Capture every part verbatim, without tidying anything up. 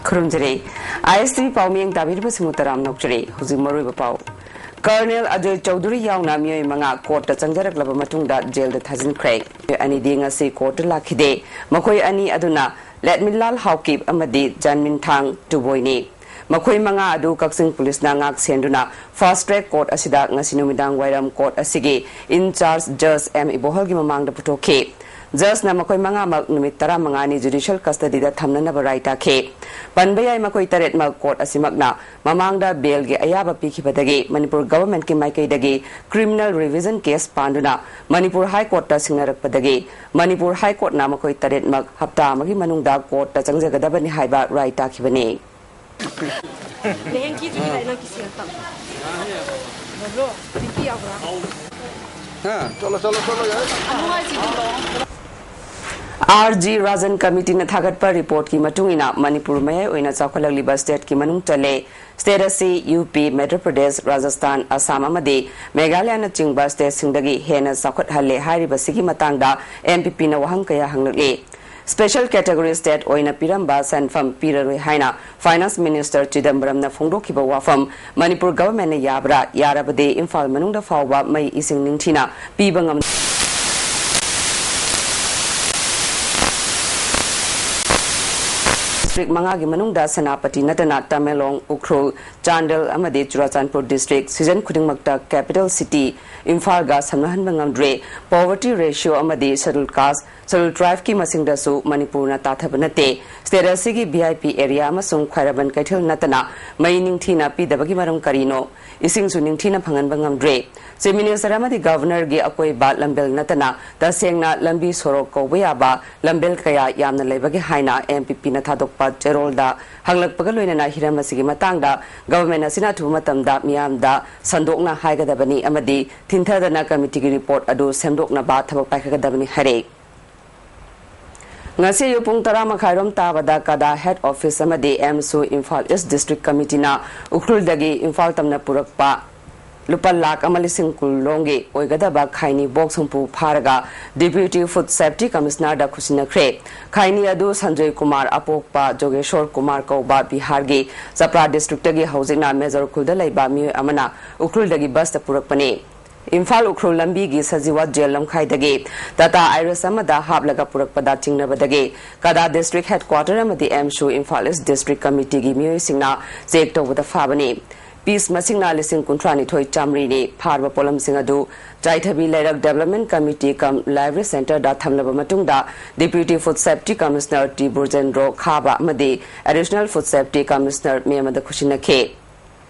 ꯈꯨꯔꯨꯝꯖꯔꯤ꯫ ꯑꯥꯏ ꯑꯦꯁ T V ꯄꯥꯎꯃꯤꯌꯦꯡ ꯇꯥꯕꯤꯔꯤꯕꯁꯤꯡꯕꯨ ꯇꯔꯥꯝꯅ ꯑꯣꯛꯆꯔꯤ꯫ ꯍꯧꯖꯤꯛ ꯃꯔꯨꯑꯣꯏꯕ ꯄꯥꯎ꯫ ꯀꯔꯅꯦꯜ ꯑꯖꯣꯏ ꯆꯧꯙꯨꯔꯤ ꯌꯥꯎꯅ ꯃꯤꯑꯣꯏ ꯃꯉꯥ ꯀꯣꯔꯠꯇ ꯆꯪꯖꯔꯛꯂꯕ ꯃꯇꯨꯡꯗ ꯖꯦꯜꯗ ꯊꯥꯖꯤꯟꯈ꯭ꯔꯦ꯫ ꯃꯤꯑꯣꯏ ꯑꯅꯤꯗꯤ ꯉꯁꯤ ꯀꯣꯔꯠꯇ ꯂꯥꯛꯈꯤꯗꯦ꯫ ꯃꯈꯣꯏ ꯑꯅꯤ ꯑꯗꯨꯅ ꯂꯦꯠꯃꯤꯟꯂꯥꯜ ꯍꯥꯎꯀꯤꯞ ꯑꯃꯗꯤ ꯖꯟꯃꯤꯟꯊꯥꯡ ꯇꯨꯕꯣꯏꯅꯤ꯫ ꯃꯈꯣꯏ ꯃꯉꯥ ꯑꯗꯨ ꯀꯛꯆꯤꯡ ꯄꯨꯂꯤꯁꯅ ꯉꯥꯛ ꯁꯦꯟꯗꯨꯅ ꯐꯥꯁ ꯇ꯭ꯔꯦꯛ ꯀꯣꯔꯠ ꯑꯁꯤꯗ ꯉꯁꯤ ꯅꯨꯃꯤꯗꯥꯡ ꯋꯥꯏꯔꯝ ꯀꯣꯔꯠ ꯑꯁꯤꯒꯤ ꯏꯟ ꯆꯥꯔꯖ ꯖꯖ ꯑꯦꯝ ꯏꯕꯣꯍꯜꯒꯤ ꯃꯃꯥꯡꯗ ꯄꯨꯊꯣꯛꯈꯤ꯫ ꯖꯖꯅ ꯃꯈꯣꯏ ꯃꯉꯥꯃꯛ ꯅꯨꯃꯤꯠ ꯇꯔꯥꯃꯉꯥꯅꯤ ꯖꯨꯗꯤꯁꯤꯌꯦꯜ ꯀꯁꯇꯗꯤꯗ ꯊꯝꯅꯅꯕ ꯔꯥꯏ ꯇꯥꯈꯤ꯫ ꯄꯟꯕ ꯌꯥꯏ, ꯃꯈꯣꯏ ꯇꯔꯦꯠꯃꯛ ꯀꯣꯔꯠ ꯑꯁꯤꯃꯛꯅ ꯃꯃꯥꯡꯗ ꯕꯦꯜꯒꯤ ꯑꯌꯥꯕ ꯄꯤꯈꯤꯕꯗꯒꯤ ꯃꯅꯤꯄꯨꯔ ꯒꯚꯔꯟꯃꯦꯟꯠꯀꯤ ꯃꯥꯏꯀꯩꯗꯒꯤ ꯀ꯭ꯔꯤꯃꯤꯅꯦꯜ ꯔꯤꯚꯤꯖꯟ ꯀꯦꯁ ꯄꯥꯟꯗꯨꯅ ꯃꯅꯤꯄꯨꯔ ꯍꯥꯏ ꯀꯣꯔꯠꯇ ꯁꯤꯡꯅꯔꯛꯄꯗꯒꯤ ꯃꯅꯤꯄꯨꯔ ꯍꯥꯏ ꯀꯣꯔꯠꯅ ꯃꯈꯣꯏ ꯇꯔꯦꯠꯃꯛ ꯍꯞꯇꯥ ꯑꯃꯒꯤ ꯃꯅꯨꯡꯗ ꯀꯣꯔꯠꯇ ꯆꯪꯖꯒꯗꯕꯅꯤ ꯍꯥꯏꯕ ꯔꯥꯏ ꯇꯥꯈꯤꯕꯅꯤ꯫ ꯅꯦꯍꯦꯡꯀꯤ ꯇꯨꯗꯤ ꯂꯥꯏꯅ ꯀꯤꯁꯤ ꯇꯝ꯫ ꯕ꯭ꯔꯣ, ꯇꯤꯀꯤ ꯌꯥꯎꯕ꯭ꯔꯥ? ꯍꯥ? ꯆꯠꯂꯣ, ꯆꯠꯂꯣ, ꯆꯠꯂꯣ, ꯌꯥꯔꯦ꯫ ꯑꯥꯔ ꯖꯤ ꯔꯥꯖꯟ ꯀꯃꯤꯇꯤꯅ ꯊꯥꯒꯠꯄ ꯔꯤꯄꯣꯔꯠꯀꯤ ꯃꯇꯨꯡ ꯏꯟꯅ ꯃꯅꯤꯄꯨꯔ ꯃꯌꯥꯏ ꯑꯣꯏꯅ ꯆꯥꯎꯈꯠꯂꯛꯂꯤꯕ ꯁ꯭ꯇꯦꯠꯀꯤ ꯃꯅꯨꯡ ꯆꯜꯂꯦ꯫ ꯁ꯭ꯇꯦꯠ ꯑꯁꯤ ꯌꯨ ꯄꯤ, ꯃꯙ꯭ꯌ ꯄ꯭ꯔꯗꯦꯁ, ꯔꯥꯖꯁꯊꯥꯟ, ꯑꯁꯥꯝ ꯑꯃꯗꯤ ꯃꯦꯘꯥꯂꯌꯅꯆꯤꯡꯕ ꯁ꯭ꯇꯦꯠꯁꯤꯡꯗꯒꯤ ꯍꯦꯟꯅ ꯆꯥꯎꯈꯠꯍꯜꯂꯦ ꯍꯥꯏꯔꯤꯕꯁꯤꯒꯤ ꯃꯇꯥꯡꯗ ꯑꯦꯝ ꯄꯤ ꯄꯤꯅ ꯋꯥꯍꯪ ꯀꯌꯥ ꯍꯪꯂꯛꯂꯤ꯫ ꯁ꯭ꯄꯦꯁꯦꯜ ꯀꯦꯇꯦꯒꯣꯔꯤ ꯁ꯭ꯇꯦꯠ ꯑꯣꯏꯅ ꯄꯤꯔꯝꯕ ꯁꯦꯟꯐꯝ ꯄꯤꯔꯔꯣꯏ ꯍꯥꯏꯅ ꯐꯥꯏꯅꯥꯟꯁ ꯃꯤꯅꯤꯁꯇꯔ ꯆꯤꯗꯝꯕꯔꯝꯅ ꯐꯣꯡꯗꯣꯛꯈꯤꯕ ꯋꯥꯐꯝ ꯃꯅꯤꯄꯨꯔ ꯒꯚꯔꯟꯃꯦꯟꯠꯅ ꯌꯥꯕ꯭ꯔꯥ? ꯌꯥꯔꯕꯗꯤ ꯏꯝꯐꯥꯜ ꯃꯅꯨꯡꯗ ꯐꯥꯎꯕ ꯃꯩ ꯏꯁꯤꯡ ꯅꯤꯡꯊꯤꯅ ꯄꯤꯕ ꯉꯝ ꯗꯤꯁꯇ꯭ꯔꯤꯛ ꯃꯉꯥꯒꯤ ꯃꯅꯨꯡꯗ ꯁꯦꯅꯥꯄꯇꯤ ꯅꯠꯇꯅ ꯇꯃꯦꯡꯂꯣꯡ, ꯎꯈ꯭ꯔꯨꯜ, ꯆꯥꯟꯗꯦꯜ ꯑꯃꯗꯤ ꯆꯨꯔꯥꯆꯥꯟꯄꯨꯔ ꯗꯤꯁꯇ꯭ꯔꯤꯛ ꯁꯤꯖꯟ ꯈꯨꯗꯤꯡꯃꯛꯇ ꯀꯦꯄꯤꯇꯦꯜ ꯁꯤꯇꯤ ꯏꯝꯐꯥꯜꯒ ꯁꯝꯅꯍꯟꯕ ꯉꯝꯗ꯭ꯔꯦ꯫ ꯄꯣꯚꯔꯇꯤ ꯔꯦꯁꯤꯌꯣ ꯑꯃꯗꯤ ꯁꯦꯗ꯭ꯌꯨꯜ ꯀꯥꯁ, ꯁꯦꯗ꯭ꯌꯨꯜ ꯇ꯭ꯔꯥꯏꯕꯀꯤ ꯃꯁꯤꯡꯗꯁꯨ ꯃꯅꯤꯄꯨꯔꯅ ꯇꯥꯊꯕ ꯅꯠꯇꯦ꯫ ꯁ꯭ꯇꯦꯠ ꯑꯁꯤꯒꯤ ꯚꯤ ꯑꯥꯏ ꯄꯤ ꯑꯦꯔꯤꯌꯥ ꯑꯃꯁꯨꯡ ꯈ꯭ꯋꯥꯏꯔꯝꯕꯟ ꯀꯩꯊꯦꯜ ꯅꯠꯇꯅ ꯃꯩ ꯅꯤꯡꯊꯤꯅ ꯄꯤꯗꯕꯒꯤ ꯃꯔꯝ ꯀꯔꯤꯅꯣ? ꯏꯁꯤꯡꯁꯨ ꯅꯤꯡꯊꯤꯅ ꯐꯪꯍꯟꯕ ꯉꯝꯗ꯭ꯔꯦ꯫ ꯆꯤꯐ ꯃꯤꯅꯤꯁꯇꯔ ꯑꯃꯗꯤ ꯒꯚꯔꯅꯔꯒꯤ ꯑꯀꯣꯏꯕ ꯂꯝꯕꯦꯜ ꯅꯠꯇꯅ ꯇꯁꯦꯡꯅ ꯂꯝꯕꯤ ꯁꯣꯔꯣꯛ ꯀꯧꯕ ꯌꯥꯕ ꯂꯝꯕꯦꯜ ꯀꯌꯥ ꯌꯥꯝꯅ ꯂꯩꯕꯒꯦ ꯍꯥꯏꯅ ꯑꯦꯝ ꯄꯤ ꯄꯤꯅ ꯊꯥꯗꯣꯛꯄ ꯆꯦꯔꯣꯜꯗ ꯍꯪꯂꯛꯄꯒ ꯂꯣꯏꯅꯅ ꯍꯤꯔꯝ ꯑꯁꯤꯒꯤ ꯃꯇꯥꯡꯗ ꯒꯚꯔꯟꯃꯦꯟꯠ ꯑꯁꯤꯅ ꯑꯊꯨꯕ ꯃꯇꯝꯗ ꯃꯤꯌꯥꯝꯗ ꯁꯟꯗꯣꯛꯅ ꯍꯥꯏꯒꯗꯕꯅꯤ ꯑꯃꯗꯤ ꯊꯤꯟꯊꯗꯅ ꯀꯃꯤꯇꯤꯒꯤ ꯔꯤꯄꯣꯔꯠ ꯑꯗꯨ ꯁꯦꯝꯗꯣꯛꯅꯕ ꯊꯕꯛ ꯄꯥꯏꯈꯠꯀꯗꯕꯅꯤ ꯍꯥꯏꯔꯛꯏ꯫ ꯉꯁꯤ ꯑꯌꯨꯛ ꯄꯨꯡ ꯇꯔꯥ ꯃꯈꯥꯏꯔꯣꯝ ꯇꯥꯕꯗ ꯀꯗꯥ ꯍꯦꯗ ꯑꯣꯐꯤꯁ ꯑꯃꯗꯤ ꯑꯦꯝꯁꯨ ꯏꯝꯐꯥꯜ ꯏꯁ ꯗꯤꯁꯇ꯭ꯔꯤꯛ ꯀꯃꯤꯇꯤꯅ ꯎꯈ꯭ꯔꯨꯜꯗꯒꯤ ꯏꯝꯐꯥꯜ ꯇꯝꯅ ꯄꯨꯔꯛꯄ ꯂꯨꯄꯥ ꯂꯥꯈ ꯑꯃ ꯂꯤꯁꯤꯡ ꯀꯨꯟ ꯂꯣꯝꯒꯤ ꯑꯣꯏꯒꯗꯕ ꯈꯥꯏꯅꯤ box ꯍꯨꯝꯐꯨ ꯐꯥꯔꯒ Deputy Food Safety Commissionerꯗ ꯈꯨꯠꯁꯤꯟꯅꯈ꯭ꯔꯦ꯫ ꯈꯥꯏꯅꯤ ꯑꯗꯨ ꯁꯟꯖꯣꯏ ꯀꯨꯃꯥꯔ, ꯑꯄꯣꯛꯄ ꯖꯣꯒꯦꯁꯣꯔ ꯀꯨꯃꯥꯔ ꯀꯧꯕ ꯕꯤꯍꯥꯔꯒꯤ ꯆꯄ꯭ꯔꯥ districtꯇꯒꯤ ꯍꯧꯖꯤꯛꯅ ꯃꯦꯖꯣꯔ ꯈꯨꯜꯗ ꯂꯩꯕ ꯃꯤꯑꯣꯏ ꯑꯃꯅ ꯎꯈ꯭ꯔꯨꯜꯗꯒꯤ busꯇ ꯄꯨꯔꯛꯄꯅꯤ꯫ ꯏꯝꯐꯥꯜ ꯎꯈ꯭ꯔꯨꯜ ꯂꯝꯕꯤꯒꯤ ꯁꯖꯤꯋꯥ ꯖꯦꯜ ꯂꯝꯈꯥꯏꯗꯒꯤ Tata Hiace ꯑꯃꯗ ꯍꯥꯞꯂꯒ ꯄꯨꯔꯛꯄꯗ ꯆꯤꯡꯅꯕꯗꯒꯤ ꯀꯗꯥ district headquarter ꯑꯃꯗꯤ ꯑꯦꯝꯁꯨ ꯏꯝꯐꯥꯜ East district committeeꯒꯤ ꯃꯤꯑꯣꯏꯁꯤꯡꯅ check ꯇꯧꯕꯗ ꯐꯥꯕꯅꯤ꯫ Piece ꯃꯁꯤꯡꯅ ꯂꯤꯁꯤꯡ ꯀꯨꯟꯊ꯭ꯔꯥꯅꯤꯊꯣꯏ ꯆꯥꯃꯔꯤꯅꯤ꯫ ꯐꯥꯔꯕ ꯄꯣꯠꯂꯝꯁꯤꯡ ꯑꯗꯨ ꯆꯥꯏꯊꯕꯤ ꯂꯩꯔꯛ Development Committee cum Library Centreꯗ ꯊꯝꯂꯕ ꯃꯇꯨꯡꯗ Deputy Food Safety Commissioner T Brojendro ꯈꯥꯕ ꯑꯃꯗꯤ Additional Food Safety Commissioner ꯃꯦꯝ ꯑꯗ ꯈꯨꯠꯁꯤꯟꯅꯈꯤ꯫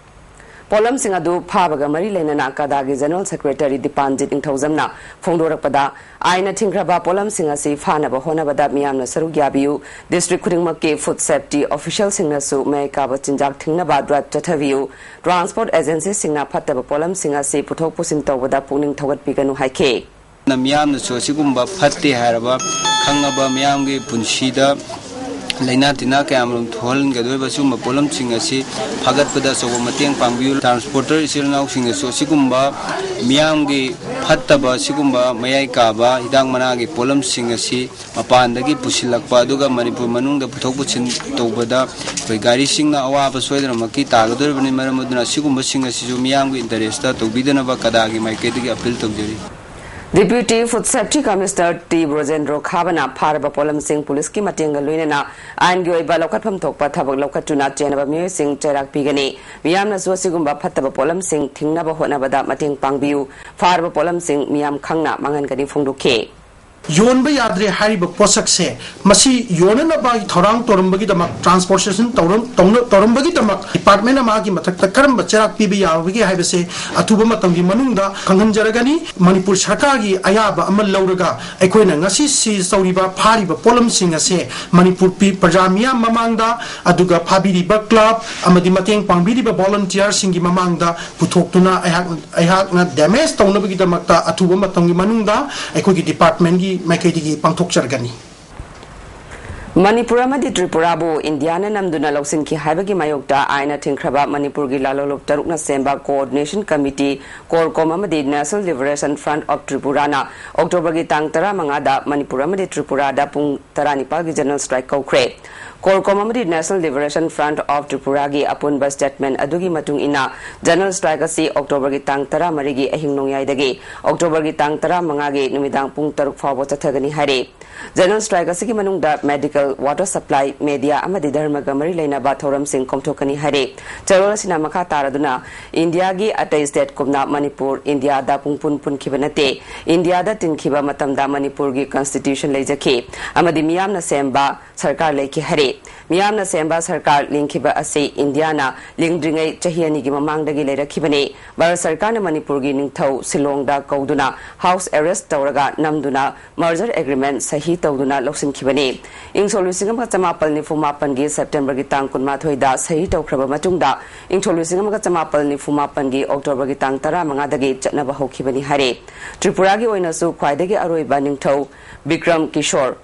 ꯄꯣꯠꯂꯝꯁꯤꯡ ꯑꯗꯨ ꯐꯥꯕꯒ ꯃꯔꯤ ꯂꯩꯅꯅ ꯀꯗꯥꯒꯤ General Secretary ꯗꯤꯄꯥꯟꯖꯤꯠ ꯅꯤꯡꯊꯧꯖꯝꯅ ꯐꯣꯡꯗꯣꯔꯛꯄꯗ, ꯑꯥꯏꯟꯅ ꯊꯤꯡꯈ꯭ꯔꯕ ꯄꯣꯠꯂꯝꯁꯤꯡ ꯑꯁꯤ ꯐꯥꯅꯕ ꯍꯣꯠꯅꯕꯗ ꯃꯤꯌꯥꯝꯅ ꯁꯔꯨꯛ ꯌꯥꯕꯤꯌꯨ, district ꯈꯨꯗꯤꯡꯃꯛꯀꯤ food safety officialꯁꯤꯡꯅꯁꯨ ꯃꯌꯥꯏ ꯀꯥꯕ ꯆꯤꯟꯖꯥꯛ ꯊꯤꯡꯅꯕ drive ꯆꯠꯊꯕꯤꯌꯨ, transport agencyꯁꯤꯡꯅ ꯐꯠꯇꯕ ꯄꯣꯠꯂꯝꯁꯤꯡ ꯑꯁꯤ ꯄꯨꯊꯣꯛ ꯄꯨꯁꯤꯟ ꯇꯧꯕꯗ ꯄꯨꯛꯅꯤꯡ ꯊꯧꯒꯠꯄꯤꯒꯅꯨ ꯍꯥꯏꯈꯤ꯫ ꯃꯤꯌꯥꯝꯅꯁꯨ ꯑꯁꯤꯒꯨꯝꯕ ꯐꯠꯇꯦ ꯍꯥꯏꯔꯕ ꯈꯪꯉꯕ ꯃꯤꯌꯥꯝꯒꯤ ꯄꯨꯟꯁꯤꯗ ꯂꯥꯏꯅꯥ ꯇꯤꯟꯅꯥ ꯀꯌꯥꯃꯔꯨꯝ ꯊꯣꯛꯍꯟꯒꯗꯧꯔꯤꯕ ꯁꯤꯒꯨꯝꯕ ꯄꯣꯠꯂꯝꯁꯤꯡ ꯑꯁꯤ ꯐꯥꯒꯠꯄꯗ ꯑꯆꯧꯕ ꯃꯇꯦꯡ ꯄꯥꯡꯕꯤꯌꯨ꯫ Transporter ꯏꯆꯤꯜ ꯏꯅꯥꯎꯁꯤꯡꯅꯁꯨ ꯑꯁꯤꯒꯨꯝꯕ ꯃꯤꯌꯥꯝꯒꯤ ꯐꯠꯇꯕ, ꯁꯤꯒꯨꯝꯕ ꯃꯌꯥꯏ ꯀꯥꯕ ꯍꯤꯗꯥꯛ ꯃꯅꯥꯒꯤ ꯄꯣꯠꯂꯝꯁꯤꯡ ꯑꯁꯤ ꯃꯄꯥꯟꯗꯒꯤ ꯄꯨꯁꯤꯜꯂꯛꯄ ꯑꯗꯨꯒ ꯃꯅꯤꯄꯨꯔ ꯃꯅꯨꯡꯗ ꯄꯨꯊꯣꯛ ꯄꯨꯁꯤꯟ ꯇꯧꯕꯗ ꯑꯩꯈꯣꯏ ꯒꯥꯔꯤꯁꯤꯡꯅ ꯑꯋꯥꯕ ꯁꯣꯏꯗꯅꯃꯛꯀꯤ ꯇꯥꯒꯗꯧꯔꯤꯕꯅꯤ꯫ ꯃꯔꯝ ꯑꯗꯨꯅ ꯑꯁꯤꯒꯨꯝꯕꯁꯤꯡ ꯑꯁꯤꯁꯨ ꯃꯤꯌꯥꯝꯒꯤ interestꯇ ꯇꯧꯕꯤꯗꯅꯕ ꯀꯗꯥꯒꯤ ꯃꯥꯏꯀꯩꯗꯒꯤ appeal ꯇꯧꯖꯔꯤ꯫ Deputy Food Safety Commissioner T Brojendro ꯈꯥꯕꯅ ꯐꯥꯔꯕ ꯄꯣꯠꯂꯝꯁꯤꯡ ꯄꯨꯂꯤꯁꯀꯤ ꯃꯇꯦꯡꯒ ꯂꯣꯏꯅꯅ ꯑꯥꯏꯟꯒꯤ ꯑꯣꯏꯕ ꯂꯧꯈꯠꯐꯝ ꯊꯣꯛꯄ ꯊꯕꯛ ꯂꯧꯈꯠꯇꯨꯅ ꯆꯦꯟꯅꯕ ꯃꯤꯑꯣꯏꯁꯤꯡ ꯆꯩꯔꯥꯛ ꯄꯤꯒꯅꯤ꯫ ꯃꯤꯌꯥꯝꯅꯁꯨ ꯑꯁꯤꯒꯨꯝꯕ ꯐꯠꯇꯕ ꯄꯣꯠꯂꯝꯁꯤꯡ ꯊꯤꯡꯅꯕ ꯍꯣꯠꯅꯕꯗ ꯃꯇꯦꯡ ꯄꯥꯡꯕꯤꯌꯨ꯫ ꯐꯥꯔꯕ ꯄꯣꯠꯂꯝꯁꯤꯡ ꯃꯤꯌꯥꯝ ꯈꯪꯅ ꯃꯥꯡꯍꯟꯒꯅꯤ ꯐꯣꯡꯗꯣꯛꯈꯤ꯫ ꯌꯣꯟꯕ ꯌꯥꯗ꯭ꯔꯦ ꯍꯥꯏꯔꯤꯕ ꯄꯣꯠꯁꯛꯁꯦ, ꯃꯁꯤ ꯌꯣꯟꯅꯅꯕꯒꯤ ꯊꯧꯔꯥꯡ ꯇꯧꯔꯝꯕꯒꯤꯗꯃꯛ, transportation ꯇꯧꯔꯝ-, ꯇꯧꯅ-, ꯇꯧꯔꯝꯕꯒꯤꯗꯃꯛ department ꯑꯃꯒꯤ ꯃꯊꯛꯇ ꯀꯔꯝꯕ ꯆꯩꯔꯥꯛ ꯄꯤꯕ ꯌꯥꯕꯒꯦ ꯍꯥꯏꯕꯁꯦ ꯑꯊꯨꯕ ꯃꯇꯝꯒꯤ ꯃꯅꯨꯡꯗ ꯈꯪꯍꯟꯖꯔꯒꯅꯤ꯫ ꯃꯅꯤꯄꯨꯔ ꯁꯔꯀꯥꯔꯒꯤ ꯑꯌꯥꯕ ꯑꯃ ꯂꯧꯔꯒ ꯑꯩꯈꯣꯏꯅ ꯉꯁꯤ seize ꯇꯧꯔꯤꯕ, ꯐꯥꯔꯤꯕ ꯄꯣꯠꯂꯝꯁꯤꯡ ꯑꯁꯦ ꯃꯅꯤꯄꯨꯔ ꯄꯤ-, ꯄ꯭ꯔꯖꯥ ꯃꯤꯌꯥꯝ ꯃꯃꯥꯡꯗ, ꯑꯗꯨꯒ ꯐꯥꯕꯤꯔꯤꯕ club ꯑꯃꯗꯤ ꯃꯇꯦꯡ ꯄꯥꯡꯕꯤꯔꯤꯕ volunteerꯁꯤꯡꯒꯤ ꯃꯃꯥꯡꯗ ꯄꯨꯊꯣꯛꯇꯨꯅ ꯑꯩꯍꯥꯛ, ꯑꯩꯍꯥꯛꯅ damage ꯇꯧꯅꯕꯒꯤꯗꯃꯛꯇ ꯑꯊꯨꯕ ꯃꯇꯝꯒꯤ ꯃꯅꯨꯡꯗ ꯑꯩꯈꯣꯏꯒꯤ departmentꯀꯤ ꯃꯥꯏꯀꯩꯗꯒꯤ ꯄꯥꯡꯊꯣꯛꯆꯔꯒꯅꯤ꯫ ꯃꯅꯤꯄꯨꯔ ꯑꯃꯗꯤ ꯇ꯭ꯔꯤꯄꯨꯔꯥꯕꯨ ꯏꯟꯗꯤꯌꯥꯅ ꯅꯝꯗꯨꯅ ꯂꯧꯁꯤꯟꯈꯤ ꯍꯥꯏꯕꯒꯤ ꯃꯥꯌꯣꯛꯇ ꯑꯥꯏꯟꯅ ꯊꯤꯡꯈ꯭ꯔꯕ ꯃꯅꯤꯄꯨꯔꯒꯤ ꯂꯥꯂꯣꯡꯂꯨꯞ ꯇꯔꯨꯛꯅ ꯁꯦꯝꯕ Coordination Committee, CORCOM ꯑꯃꯗꯤ National Liberation Front of Tripuraꯅ Octoberꯒꯤ ꯇꯥꯡ ꯇꯔꯥꯃꯉꯥꯗ ꯃꯅꯤꯄꯨꯔ ꯑꯃꯗꯤ ꯇ꯭ꯔꯤꯄꯨꯔꯥꯗ ꯄꯨꯡ ꯇꯔꯥꯅꯤꯄꯥꯜꯒꯤ general strike ꯀꯧꯈ꯭ꯔꯦ꯫ CORCOM ꯑꯃꯗꯤ National Liberation Front of Tripuraꯒꯤ ꯑꯄꯨꯟꯕ statement ꯑꯗꯨꯒꯤ ꯃꯇꯨꯡ ꯏꯟꯅ, general strike ꯑꯁꯤ Octoberꯒꯤ ꯇꯥꯡ ꯇꯔꯥꯃꯔꯤꯒꯤ ꯑꯍꯤꯡ ꯅꯣꯡꯌꯥꯏꯗꯒꯤ Octoberꯒꯤ ꯇꯥꯡ ꯇꯔꯥꯃꯉꯥꯒꯤ ꯅꯨꯃꯤꯗꯥꯡ ꯄꯨꯡ ꯇꯔꯨꯛ ꯐꯥꯎꯕ ꯆꯠꯊꯒꯅꯤ ꯍꯥꯏꯔꯦ꯫ General strike ꯑꯁꯤꯒꯤ ꯃꯅꯨꯡꯗ medical, water supply, media ꯑꯃꯗꯤ ꯙꯔꯃꯒ ꯃꯔꯤ ꯂꯩꯅꯕ ꯊꯧꯔꯝꯁꯤꯡ ꯀꯣꯝꯊꯣꯛꯀꯅꯤ ꯍꯥꯏꯔꯦ꯫ ꯆꯦꯔꯣꯜ ꯑꯁꯤꯅ ꯃꯈꯥ ꯇꯥꯔꯗꯨꯅ, ꯏꯟꯗꯤꯌꯥꯒꯤ ꯑꯇꯩ stateꯀꯨꯝꯅ ꯃꯅꯤꯄꯨꯔ ꯏꯟꯗꯤꯌꯥꯗ ꯄꯨꯡ ꯄꯨꯟ ꯄꯨꯟꯈꯤꯕ ꯅꯠꯇꯦ꯫ ꯏꯟꯗꯤꯌꯥꯗ ꯇꯤꯟꯈꯤꯕ ꯃꯇꯝꯗ ꯃꯅꯤꯄꯨꯔꯒꯤ constitution ꯂꯩꯖꯈꯤ ꯑꯃꯗꯤ ꯃꯤꯌꯥꯝꯅ ꯁꯦꯝꯕ ꯁꯔꯀꯥꯔ ꯂꯩꯈꯤ ꯍꯥꯏꯔꯦ꯫ ꯃꯤꯌꯥꯝꯅ ꯁꯦꯝꯕ ꯁꯔꯀꯥꯔ ꯂꯤꯡꯈꯤꯕ ꯑꯁꯤ ꯏꯟꯗꯤꯌꯥꯅ ꯂꯤꯡꯗ꯭ꯔꯤꯉꯩ ꯆꯍꯤ ꯑꯅꯤꯒꯤ ꯃꯃꯥꯡꯗꯒꯤ ꯂꯩꯔꯛꯈꯤꯕꯅꯤ꯫ ꯚꯥꯔꯠ ꯁꯔꯀꯥꯔꯅ ꯃꯅꯤꯄꯨꯔꯒꯤ ꯅꯤꯡꯊꯧ ꯁꯤꯂꯣꯡꯗ ꯀꯧꯗꯨꯅ house arrest ꯇꯧꯔꯒ ꯅꯝꯗꯨꯅ merger agreement ꯁꯍꯤ ꯇꯧꯗꯨꯅ ꯂꯧꯁꯤꯟꯈꯤꯕꯅꯤ꯫ ꯏꯪ ꯁꯣꯛ ꯂꯤꯁꯤꯡ ꯑꯃꯒ ꯆꯃꯥꯄꯜ ꯅꯤꯐꯨ ꯃꯥꯄꯟꯒꯤ Septemberꯒꯤ ꯇꯥꯡ ꯀꯨꯟꯃꯥꯊꯣꯏꯗ ꯁꯍꯤ ꯇꯧꯈ꯭ꯔꯕ ꯃꯇꯨꯡꯗ, ꯏꯪ ꯁꯣꯛ ꯂꯤꯁꯤꯡ ꯑꯃꯒ ꯆꯃꯥꯄꯜ ꯅꯤꯐꯨ ꯃꯥꯄꯟꯒꯤ Octoberꯒꯤ ꯇꯥꯡ ꯇꯔꯥꯃꯉꯥꯗꯒꯤ ꯆꯠꯅꯕ ꯍꯧꯈꯤꯕꯅꯤ ꯍꯥꯏꯔꯦ꯫ ꯇ꯭ꯔꯤꯄꯨꯔꯥꯒꯤ ꯑꯣꯏꯅꯁꯨ ꯈ꯭ꯋꯥꯏꯗꯒꯤ ꯑꯔꯣꯏꯕ ꯅꯤꯡꯊꯧ ꯕꯤꯀ꯭ꯔꯝ ꯀꯤꯁꯣꯔ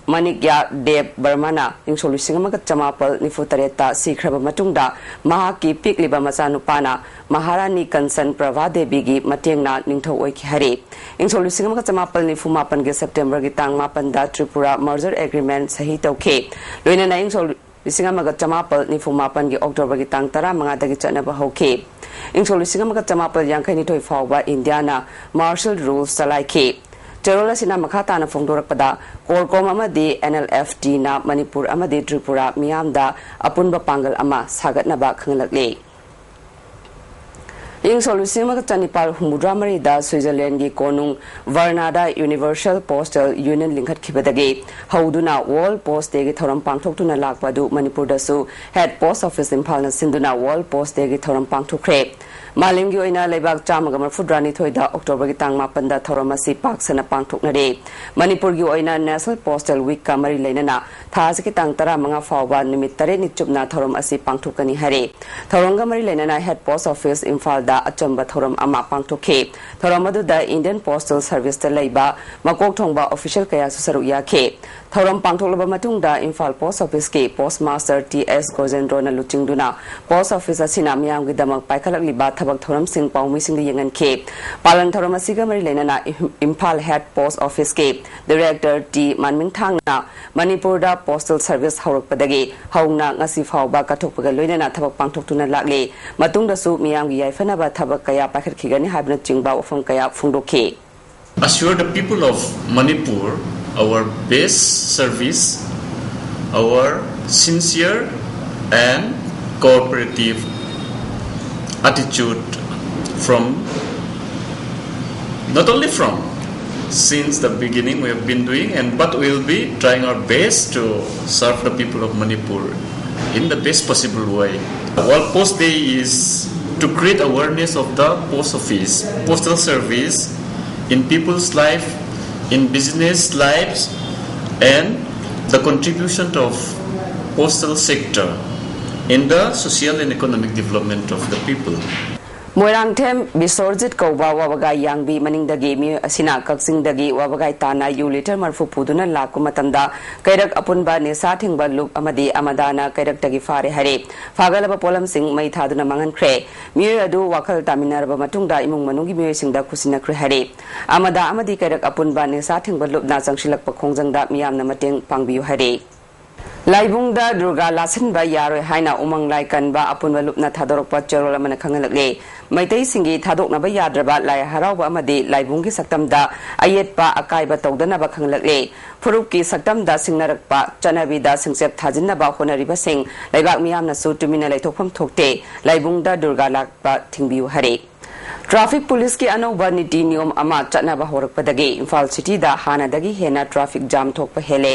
ꯃꯥꯅꯤꯛꯌ ꯗꯦꯕ ꯕꯔꯃꯅ ꯏꯪ ꯁꯣꯛ ꯂꯤꯁꯤꯡ ꯑꯃꯒ ꯆꯃꯥꯄꯜ ꯅꯤꯐꯨ ꯇꯔꯦꯠꯇ ꯁꯤꯈ꯭ꯔꯕ ꯃꯇꯨꯡꯗ, ꯃꯍꯥꯛꯀꯤ ꯄꯤꯛꯂꯤꯕ ꯃꯆꯥꯅꯨꯄꯥꯅ ꯃꯍꯥꯔꯥꯅꯤ ꯀꯟꯆꯟ ꯄ꯭ꯔꯚꯥ ꯗꯦꯕꯤꯒꯤ ꯃꯇꯦꯡꯅ ꯅꯤꯡꯊꯧ ꯑꯣꯏꯈꯤ ꯍꯥꯏꯔꯤ꯫ ꯏꯪ ꯁꯣꯛ ꯂꯤꯁꯤꯡ ꯑꯃꯒ ꯆꯃꯥꯄꯜ ꯅꯤꯐꯨ ꯃꯥꯄꯟꯒꯤ Septemberꯒꯤ ꯇꯥꯡ ꯃꯥꯄꯟꯗ ꯇ꯭ꯔꯤꯄꯨꯔꯥ merger agreement ꯁꯍꯤ ꯇꯧꯈꯤ꯫ ꯂꯣꯏꯅꯅ ꯏꯪ ꯁꯣꯛ ꯂꯤꯁꯤꯡ ꯑꯃꯒ ꯆꯃꯥꯄꯜ ꯅꯤꯐꯨ ꯃꯥꯄꯟꯒꯤ Octoberꯒꯤ ꯇꯥꯡ ꯇꯔꯥꯃꯉꯥꯗꯒꯤ ꯆꯠꯅꯕ ꯍꯧꯈꯤ꯫ ꯏꯪ ꯁꯣꯛ ꯂꯤꯁꯤꯡ ꯑꯃꯒ ꯆꯃꯥꯄꯜ ꯌꯥꯡꯈꯩꯅꯤꯊꯣꯏ ꯐꯥꯎꯕ ꯏꯟꯗꯤꯌꯥꯅ martial rules ꯆꯂꯥꯏꯈꯤ꯫ ꯆꯦꯔꯣꯜ ꯑꯁꯤꯅ ꯃꯈꯥ ꯇꯥꯅ ꯐꯣꯡꯗꯣꯔꯛꯄꯗ, CORCOM ꯑꯃꯗꯤ NLFTꯅ ꯃꯅꯤꯄꯨꯔ ꯑꯃꯗꯤ ꯇ꯭ꯔꯤꯄꯨꯔꯥ ꯃꯤꯌꯥꯝꯗ ꯑꯄꯨꯟꯕ ꯄꯥꯡꯒꯜ ꯑꯃ ꯁꯥꯒꯠꯅꯕ ꯈꯪꯍꯜꯂꯛꯂꯤ꯫ ꯏꯪ ꯁꯣꯛ ꯂꯤꯁꯤꯡ ꯑꯃꯒ ꯆꯅꯤꯄꯥꯜ ꯍꯨꯝꯐꯨꯇꯔꯥ ꯃꯔꯤꯗ ꯁ꯭ꯋꯤꯖꯔꯂꯦꯟꯒꯤ ꯀꯣꯅꯨꯡ ꯕꯔꯅꯥꯗ Universal Postal Union ꯂꯤꯡꯈꯠꯈꯤꯕꯗꯒꯤ ꯍꯧꯗꯨꯅ World Post Dayꯒꯤ ꯊꯧꯔꯝ ꯄꯥꯡꯊꯣꯛꯇꯨꯅ ꯂꯥꯛꯄ ꯑꯗꯨ ꯃꯅꯤꯄꯨꯔꯗꯁꯨ Head Post Office ꯏꯝꯐꯥꯜꯅ ꯁꯤꯟꯗꯨꯅ World Post Dayꯒꯤ ꯊꯧꯔꯝ ꯄꯥꯡꯊꯣꯛꯈ꯭ꯔꯦ꯫ ꯃꯥꯂꯦꯝꯒꯤ ꯑꯣꯏꯅ ꯂꯩꯕꯥꯛ ꯆꯥꯝꯃꯒ ꯃꯔꯤꯐꯨꯇꯔꯥꯅꯤꯊꯣꯏꯗ Octoberꯒꯤ ꯇꯥꯡ ꯃꯥꯄꯟꯗ ꯊꯧꯔꯝ ꯑꯁꯤ ꯄꯥꯛ ꯁꯟꯅ ꯄꯥꯡꯊꯣꯛꯅꯔꯤ꯫ ꯃꯅꯤꯄꯨꯔꯒꯤ ꯑꯣꯏꯅ National Postal Weekꯀ ꯃꯔꯤ ꯂꯩꯅꯅ ꯊꯥ ꯑꯁꯤꯒꯤ ꯇꯥꯡ ꯇꯔꯥꯃꯉꯥ ꯐꯥꯎꯕ ꯅꯨꯃꯤꯠ ꯇꯔꯦꯠꯅꯤ ꯆꯨꯞꯅ ꯊꯧꯔꯝ ꯑꯁꯤ ꯄꯥꯡꯊꯣꯛꯀꯅꯤ ꯍꯥꯏꯔꯦ꯫ ꯊꯧꯔꯝꯒ ꯃꯔꯤ ꯂꯩꯅꯅ Head Post Office ꯏꯝꯐꯥꯜꯗ ꯑꯆꯝꯕ ꯊꯧꯔꯝ ꯑꯃ ꯄꯥꯡꯊꯣꯛꯈꯤ꯫ ꯊꯧꯔꯝ ꯑꯗꯨꯗ Indian Postal Service ꯇ ꯂꯩꯕ ꯃꯀꯣꯛ ꯊꯣꯡꯕ official ꯀꯌꯥꯁꯨ ꯁꯔꯨꯛ ꯌꯥꯈꯤ꯫ ꯊꯧꯔꯝ ꯄꯥꯡꯊꯣꯛꯂꯕ ꯃꯇꯨꯡꯗ ꯏꯝꯐꯥꯜ Post Office ꯀꯤ Post Master T S ꯒꯣꯖꯦꯟꯗ꯭ꯔꯣꯅ ꯂꯨꯆꯤꯡꯗꯨꯅ Post Office ꯑꯁꯤꯅ ꯃꯤꯌꯥꯝꯒꯤꯗꯃꯛ ꯄꯥꯏꯈꯠꯂꯛꯂꯤꯕ ꯊꯕꯛ ꯊꯧꯔꯝꯁꯤꯡ ꯄꯥꯎꯃꯤꯁꯤꯡꯗ ꯌꯦꯡꯍꯟꯈꯤ꯫ ꯄꯥꯂꯟ ꯊꯧꯔꯝ ꯑꯁꯤꯒ ꯃꯔꯤ ꯂꯩꯅꯅ ꯏꯝ-, ꯏꯝꯐꯥꯜ Head Post Office ꯀꯤ Director T ꯃꯥꯟꯃꯤꯡꯊꯥꯡꯅ ꯃꯅꯤꯄꯨꯔꯗ Postal Service ꯍꯧꯔꯛꯄꯗꯒꯤ ꯍꯧꯅ ꯉꯁꯤ ꯐꯥꯎꯕ ꯀꯠꯊꯣꯛꯄꯒ ꯂꯣꯏꯅꯅ ꯊꯕꯛ ꯄꯥꯡꯊꯣꯛꯇꯨꯅ ꯂꯥꯛꯂꯤ꯫ ꯃꯇꯨꯡꯗꯁꯨ ꯃꯤꯌꯥꯝꯒꯤ ꯌꯥꯏꯐꯅꯕ ꯊꯕꯛ ꯀꯌꯥ ꯄꯥꯏꯈꯠꯈꯤꯒꯅꯤ ꯍꯥꯏꯕꯅꯆꯤꯡꯕ ꯋꯥꯐꯝ ꯀꯌꯥ ꯐꯣꯡꯗꯣꯛꯈꯤ꯫ Assure the people of Manipur our best service, our sincere and cooperative attitude from, not only from, since the beginning we have been doing, and but we'll be trying our best to serve the people of Manipur in the best possible way. World Post Day is to create awareness of the post office, postal service in people's life, in business lives, and the contribution of postal sector in the social and economic development of the people. Moirangthem Bisorjit ꯀꯧꯕ ꯋꯥꯕꯒꯥꯏ ꯌꯥꯡꯕꯤ ꯃꯅꯤꯡꯗꯒꯤ ꯃꯤꯑꯣꯏ ꯑꯁꯤꯅ ꯀꯛꯆꯤꯡꯗꯒꯤ ꯋꯥꯕꯒꯥꯏ ꯇꯥꯅ U litre ꯃꯔꯤꯐꯨ ꯄꯨꯗꯨꯅ ꯂꯥꯛꯄ ꯃꯇꯝꯗ ꯀꯩꯔꯛ ꯑꯄꯨꯟꯕ ꯅꯤꯁꯥ ꯊꯤꯡꯕ ꯂꯨꯞ ꯑꯃꯗꯤ ꯑꯃꯗꯥꯅ ꯀꯩꯔꯛꯇꯒꯤ ꯐꯥꯔꯦ ꯍꯥꯏꯔꯦ꯫ ꯐꯥꯒꯠꯂꯕ ꯄꯣꯠꯂꯝꯁꯤꯡ ꯃꯩ ꯊꯥꯗꯨꯅ ꯃꯥꯡꯍꯟꯈ꯭ꯔꯦ꯫ ꯃꯤꯑꯣꯏ ꯑꯗꯨ ꯋꯥꯈꯜ ꯇꯥꯃꯤꯟꯅꯔꯕ ꯃꯇꯨꯡꯗ ꯏꯃꯨꯡ ꯃꯅꯨꯡꯒꯤ ꯃꯤꯑꯣꯏꯁꯤꯡꯗ ꯈꯨꯠꯁꯤꯟꯅꯈ꯭ꯔꯦ ꯍꯥꯏꯔꯦ꯫ ꯑꯃꯗꯥ ꯑꯃꯗꯤ ꯀꯩꯔꯛ ꯑꯄꯨꯟꯕ ꯅꯤꯁꯥ ꯊꯤꯡꯕ ꯂꯨꯞꯅ ꯆꯪꯁꯤꯜꯂꯛꯄ ꯈꯣꯡꯖꯪꯗ ꯃꯤꯌꯥꯝꯅ ꯃꯇꯦꯡ ꯄꯥꯡꯕꯤꯌꯨ ꯍꯥꯏꯔꯦ꯫ ꯂꯥꯏꯕꯨꯡꯗ ꯗꯨꯔꯒꯥ ꯂꯥꯠꯁꯤꯟꯕ ꯌꯥꯔꯣꯏ ꯍꯥꯏꯅ ꯎꯃꯪ ꯂꯥꯏ ꯀꯟꯕ ꯑꯄꯨꯟꯕ ꯂꯨꯞꯅ ꯊꯥꯗꯣꯔꯛꯄ ꯆꯦꯔꯣꯜ ꯑꯃꯅ ꯈꯪꯍꯜꯂꯛꯂꯦ꯫ ꯃꯩꯇꯩꯁꯤꯡꯒꯤ ꯊꯥꯗꯣꯛꯅꯕ ꯌꯥꯗ꯭ꯔꯕ ꯂꯥꯏ ꯍꯔꯥꯎꯕ ꯑꯃꯗꯤ ꯂꯥꯏꯕꯨꯡꯒꯤ ꯁꯛꯇꯝꯗ ꯑꯌꯦꯠꯄ ꯑꯀꯥꯏꯕ ꯇꯧꯗꯅꯕ ꯈꯪꯍꯜꯂꯛꯂꯦ꯫ ꯐꯨꯔꯨꯞꯀꯤ ꯁꯛꯇꯝꯗ ꯁꯤꯡꯅꯔꯛꯄ ꯆꯠꯅꯕꯤꯗ ꯁꯤꯡꯆꯦꯞ ꯊꯥꯖꯤꯟꯅꯕ ꯍꯣꯠꯅꯔꯤꯕꯁꯤꯡ ꯂꯩꯕꯥꯛ ꯃꯤꯌꯥꯝꯅꯁꯨ ꯇꯨꯃꯤꯟꯅ ꯂꯩꯊꯣꯛꯐꯝ ꯊꯣꯛꯇꯦ꯫ ꯂꯥꯏꯕꯨꯡꯗ ꯗꯨꯔꯒꯥ ꯂꯥꯠꯄ ꯊꯤꯡꯕꯤꯌꯨ ꯍꯥꯏꯔꯦ꯫ ꯇ꯭ꯔꯥꯐꯤꯛ ꯄꯨꯂꯤꯁꯀꯤ ꯑꯅꯧꯕ ꯅꯤꯇꯤ ꯅꯤꯌꯣꯝ ꯑꯃ ꯆꯠꯅꯕ ꯍꯧꯔꯛꯄꯗꯒꯤ ꯏꯝꯐꯥꯜ ꯁꯤꯇꯤꯗ ꯍꯥꯟꯅꯗꯒꯤ ꯍꯦꯟꯅ ꯇ꯭ꯔꯥꯐꯤꯛ ꯖꯥꯝ ꯊꯣꯛꯄ ꯍꯦꯜꯂꯦ꯫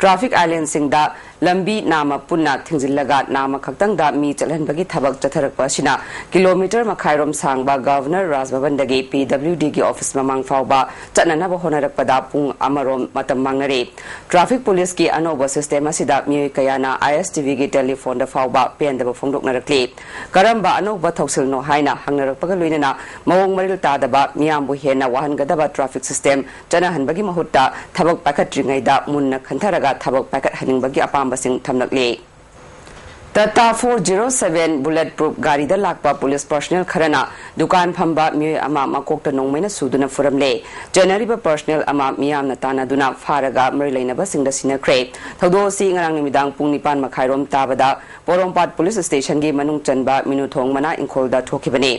ꯇ꯭ꯔꯥꯐꯤꯛ ꯑꯥꯏꯂꯦꯟꯁꯤꯡꯗ ꯂꯝꯕꯤ ꯅꯥꯝꯃ ꯄꯨꯟꯅ ꯊꯤꯡꯖꯤꯜꯂꯒ ꯅꯥꯝꯃ ꯈꯛꯇꯪꯗ ꯃꯤ ꯆꯠꯍꯟꯕꯒꯤ ꯊꯕꯛ ꯆꯠꯊꯔꯛꯄ ꯑꯁꯤꯅ ꯀꯤꯂꯣꯃꯤꯇꯔ ꯃꯈꯥꯏꯔꯣꯝ ꯁꯥꯡꯕ ꯒꯚꯔꯅꯔ ꯔꯥꯖ ꯚꯕꯟꯗꯒꯤ ꯄꯤ ꯗꯕ꯭ꯂꯤꯎ ꯗꯤꯒꯤ ꯑꯣꯐꯤꯁ ꯃꯃꯥꯡ ꯐꯥꯎꯕ ꯆꯠꯅꯅꯕ ꯍꯣꯠꯅꯔꯛꯄꯗ ꯄꯨꯡ ꯑꯃꯔꯣꯝ ꯃꯇꯝ ꯃꯥꯡꯅꯔꯦ꯫ ꯇ꯭ꯔꯥꯐꯤꯛ ꯄꯨꯂꯤꯁꯀꯤ ꯑꯅꯧꯕ ꯁꯤꯁꯇꯦꯝ ꯑꯁꯤꯗ ꯃꯤꯑꯣꯏ ꯀꯌꯥꯅ ꯑꯥꯏ ꯑꯦꯁ ꯇꯤ ꯚꯤꯒꯤ ꯇꯦꯂꯤꯐꯣꯟꯗ ꯐꯥꯎꯕ ꯄꯦꯟꯗꯕ ꯐꯣꯡꯗꯣꯛꯅꯔꯛꯂꯤ꯫ ꯀꯔꯝꯕ ꯑꯅꯧꯕ ꯊꯧꯁꯤꯜꯅꯣ ꯍꯥꯏꯅ ꯍꯪꯅꯔꯛꯄꯒ ꯂꯣꯏꯅꯅ ꯃꯑꯣꯡ ꯃꯔꯤꯜ ꯇꯥꯗꯕ, ꯃꯤꯌꯥꯝꯕꯨ ꯍꯦꯟꯅ ꯋꯥꯍꯟꯒꯗꯕ ꯇ꯭ꯔꯥꯐꯤꯛ ꯁꯤꯁꯇꯦꯝ ꯆꯠꯅꯍꯟꯕꯒꯤ ꯃꯍꯨꯠꯇ ꯊꯕꯛ ꯄꯥꯏꯈꯠꯇ꯭ꯔꯤꯉꯩꯗ ꯃꯨꯟꯅ ꯈꯟꯊꯔꯒ ꯊꯕꯛ ꯄꯥꯏꯈꯠꯍꯟꯅꯤꯡꯕꯒꯤ ꯑꯄꯥꯝꯕꯁꯤꯡ ꯊꯝꯂꯛꯂꯤ꯫ Tata four zero seven bullet proof ꯒꯥꯔꯤꯗ ꯂꯥꯛꯄ ꯄꯨꯂꯤꯁ ꯄꯔꯁꯅꯦꯜ ꯈꯔꯅ ꯗꯨꯀꯥꯟ ꯐꯝꯕ ꯃꯤꯑꯣꯏ ꯑꯃ ꯃꯀꯣꯛꯇ ꯅꯣꯡꯃꯩꯅ ꯁꯨꯗꯨꯅ ꯐꯨꯔꯝꯂꯦ꯫ ꯆꯦꯟꯅꯔꯤꯕ ꯄꯔꯁꯅꯦꯜ ꯑꯃ ꯃꯤꯌꯥꯝꯅ ꯇꯥꯟꯅꯗꯨꯅ ꯐꯥꯔꯒ ꯃꯔꯤ ꯂꯩꯅꯕꯁꯤꯡꯗ ꯁꯤꯟꯅꯈ꯭ꯔꯦ꯫ ꯊꯧꯗꯣꯛ ꯑꯁꯤ ꯉꯔꯥꯡ ꯅꯨꯃꯤꯗꯥꯡ ꯄꯨꯡ ꯅꯤꯄꯥꯟ ꯃꯈꯥꯏꯔꯣꯝ ꯇꯥꯕꯗ ꯄꯣꯔꯣꯝꯄꯥꯠ ꯄꯨꯂꯤꯁ ꯁ꯭ꯇꯦꯁꯟꯒꯤ ꯃꯅꯨꯡ ꯆꯟꯕ ꯃꯤꯅꯨꯊꯣꯡ ꯃꯅꯥ ꯏꯪꯈꯣꯜꯗ ꯊꯣꯛꯈꯤꯕꯅꯤ꯫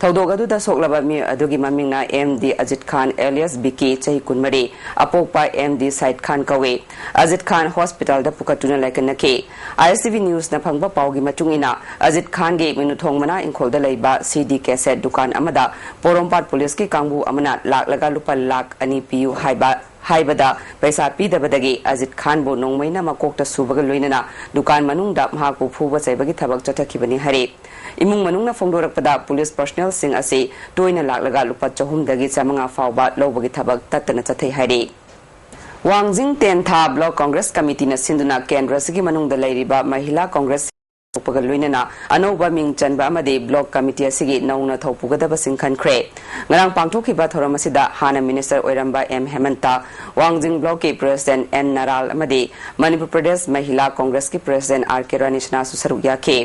ꯊꯧꯗꯣꯛ ꯑꯗꯨꯗ ꯁꯣꯛꯂꯕ ꯃꯤꯑꯣꯏ ꯑꯗꯨꯒꯤ ꯃꯃꯤꯡꯅ ꯑꯦꯝ ꯗꯤ ꯑꯖꯤꯠ ꯈꯥꯟ ꯑꯦꯂꯤꯌꯥꯁ ꯕꯤꯀꯤ, ꯆꯍꯤ ꯀꯨꯟꯃꯔꯤ, ꯑꯄꯣꯛꯄ ꯑꯦꯝ ꯗꯤ ꯁꯥꯏꯗ ꯈꯥꯟ ꯀꯧꯏ꯫ ꯑꯖꯤꯠ ꯈꯥꯟ ꯍꯣꯁꯄꯤꯇꯥꯜꯗ ꯄꯨꯈꯠꯇꯨꯅ ꯂꯥꯏꯀꯠꯅꯈꯤ꯫ ꯑꯥꯏ ꯑꯦꯁ ꯇꯤ ꯚꯤ ꯅ꯭ꯌꯨꯁꯅ ꯐꯪꯕ ꯄꯥꯎꯒꯤ ꯃꯇꯨꯡ ꯏꯟꯅ, ꯑꯖꯤꯠ ꯈꯥꯟꯒꯤ ꯃꯤꯅꯨꯊꯣꯡ ꯃꯅꯥ ꯏꯪꯈꯣꯜꯗ ꯂꯩꯕ ꯁꯤ ꯗꯤ ꯀꯦꯁꯦꯠ ꯗꯨꯀꯥꯟ ꯑꯃꯗ ꯄꯣꯔꯣꯝꯄꯥꯠ ꯄꯨꯂꯤꯁꯀꯤ ꯀꯥꯡꯕꯨ ꯑꯃꯅ ꯂꯥꯛꯂꯒ ꯂꯨꯄꯥ ꯂꯥꯈ ꯑꯅꯤ ꯄꯤꯌꯨ ꯍꯥꯏꯕ, ꯍꯥꯏꯕꯗ ꯄꯩꯁꯥ ꯄꯤꯗꯕꯗꯒꯤ ꯑꯖꯤꯠ ꯈꯥꯟꯕꯨ ꯅꯣꯡꯃꯩꯅ ꯃꯀꯣꯛꯇ ꯁꯨꯕꯒ ꯂꯣꯏꯅꯅ ꯗꯨꯀꯥꯟ ꯃꯅꯨꯡꯗ ꯃꯍꯥꯛꯄꯨ ꯐꯨꯕ ꯆꯩꯕꯒꯤ ꯊꯕꯛ ꯆꯠꯊꯈꯤꯕꯅꯤ ꯍꯥꯏꯔꯤ꯫ ꯏꯃꯨꯡ ꯃꯅꯨꯡꯅ ꯐꯣꯡꯗꯣꯔꯛꯄꯗ, ꯄꯨꯂꯤꯁ ꯄꯔꯁꯅꯦꯜꯁꯤꯡ ꯑꯁꯤ ꯇꯣꯏꯅ ꯂꯥꯛꯂꯒ ꯂꯨꯄꯥ ꯆꯍꯨꯝꯗꯒꯤ ꯆꯥꯃꯉꯥ ꯐꯥꯎꯕ ꯂꯧꯕꯒꯤ ꯊꯕꯛ ꯇꯠꯇꯅ ꯆꯠꯊꯩ ꯍꯥꯏꯔꯤ꯫ ꯋꯥꯡꯖꯤꯡ ꯇꯦꯟꯊꯥ ꯕ꯭ꯂꯣꯛ ꯀꯪꯒ꯭ꯔꯦꯁ ꯀꯃꯤꯇꯤꯅ ꯁꯤꯟꯗꯨꯅ ꯀꯦꯟꯗ꯭ꯔ ꯑꯁꯤꯒꯤ ꯃꯅꯨꯡꯗ ꯂꯩꯔꯤꯕ ꯃꯍꯤꯂꯥ ꯀꯪꯒ꯭ꯔꯦꯁ ꯊꯣꯛꯄꯒ ꯂꯣꯏꯅꯅ ꯑꯅꯧꯕ ꯃꯤꯡ ꯆꯟꯕ ꯑꯃꯗꯤ ꯕ꯭ꯂꯣꯛ ꯀꯃꯤꯇꯤ ꯑꯁꯤꯒꯤ ꯅꯧꯅ ꯊꯧ ꯄꯨꯒꯗꯕꯁꯤꯡ ꯈꯟꯈ꯭ꯔꯦ꯫ ꯉꯔꯥꯡ ꯄꯥꯡꯊꯣꯛꯈꯤꯕ ꯊꯧꯔꯝ ꯑꯁꯤꯗ ꯍꯥꯟꯅ ꯃꯤꯅꯤꯁꯇꯔ ꯑꯣꯏꯔꯝꯕ ꯑꯦꯝ ꯍꯦꯃꯟꯇ, ꯋꯥꯡꯖꯤꯡ ꯕ꯭ꯂꯣꯛꯀꯤ ꯄ꯭ꯔꯦꯁꯤꯗꯦꯟꯠ ꯑꯦꯟ ꯅꯔꯥꯜ ꯑꯃꯗꯤ ꯃꯅꯤꯄꯨꯔ ꯄ꯭ꯔꯗꯦꯁ ꯃꯍꯤꯂꯥ ꯀꯪꯒ꯭ꯔꯦꯁꯀꯤ ꯄ꯭ꯔꯦꯁꯤꯗꯦꯟꯠ ꯑꯥꯔ ꯀꯦ ꯔꯥꯅꯤꯁꯅꯥꯁꯨ ꯁꯔꯨꯛ ꯌꯥꯈꯤ꯫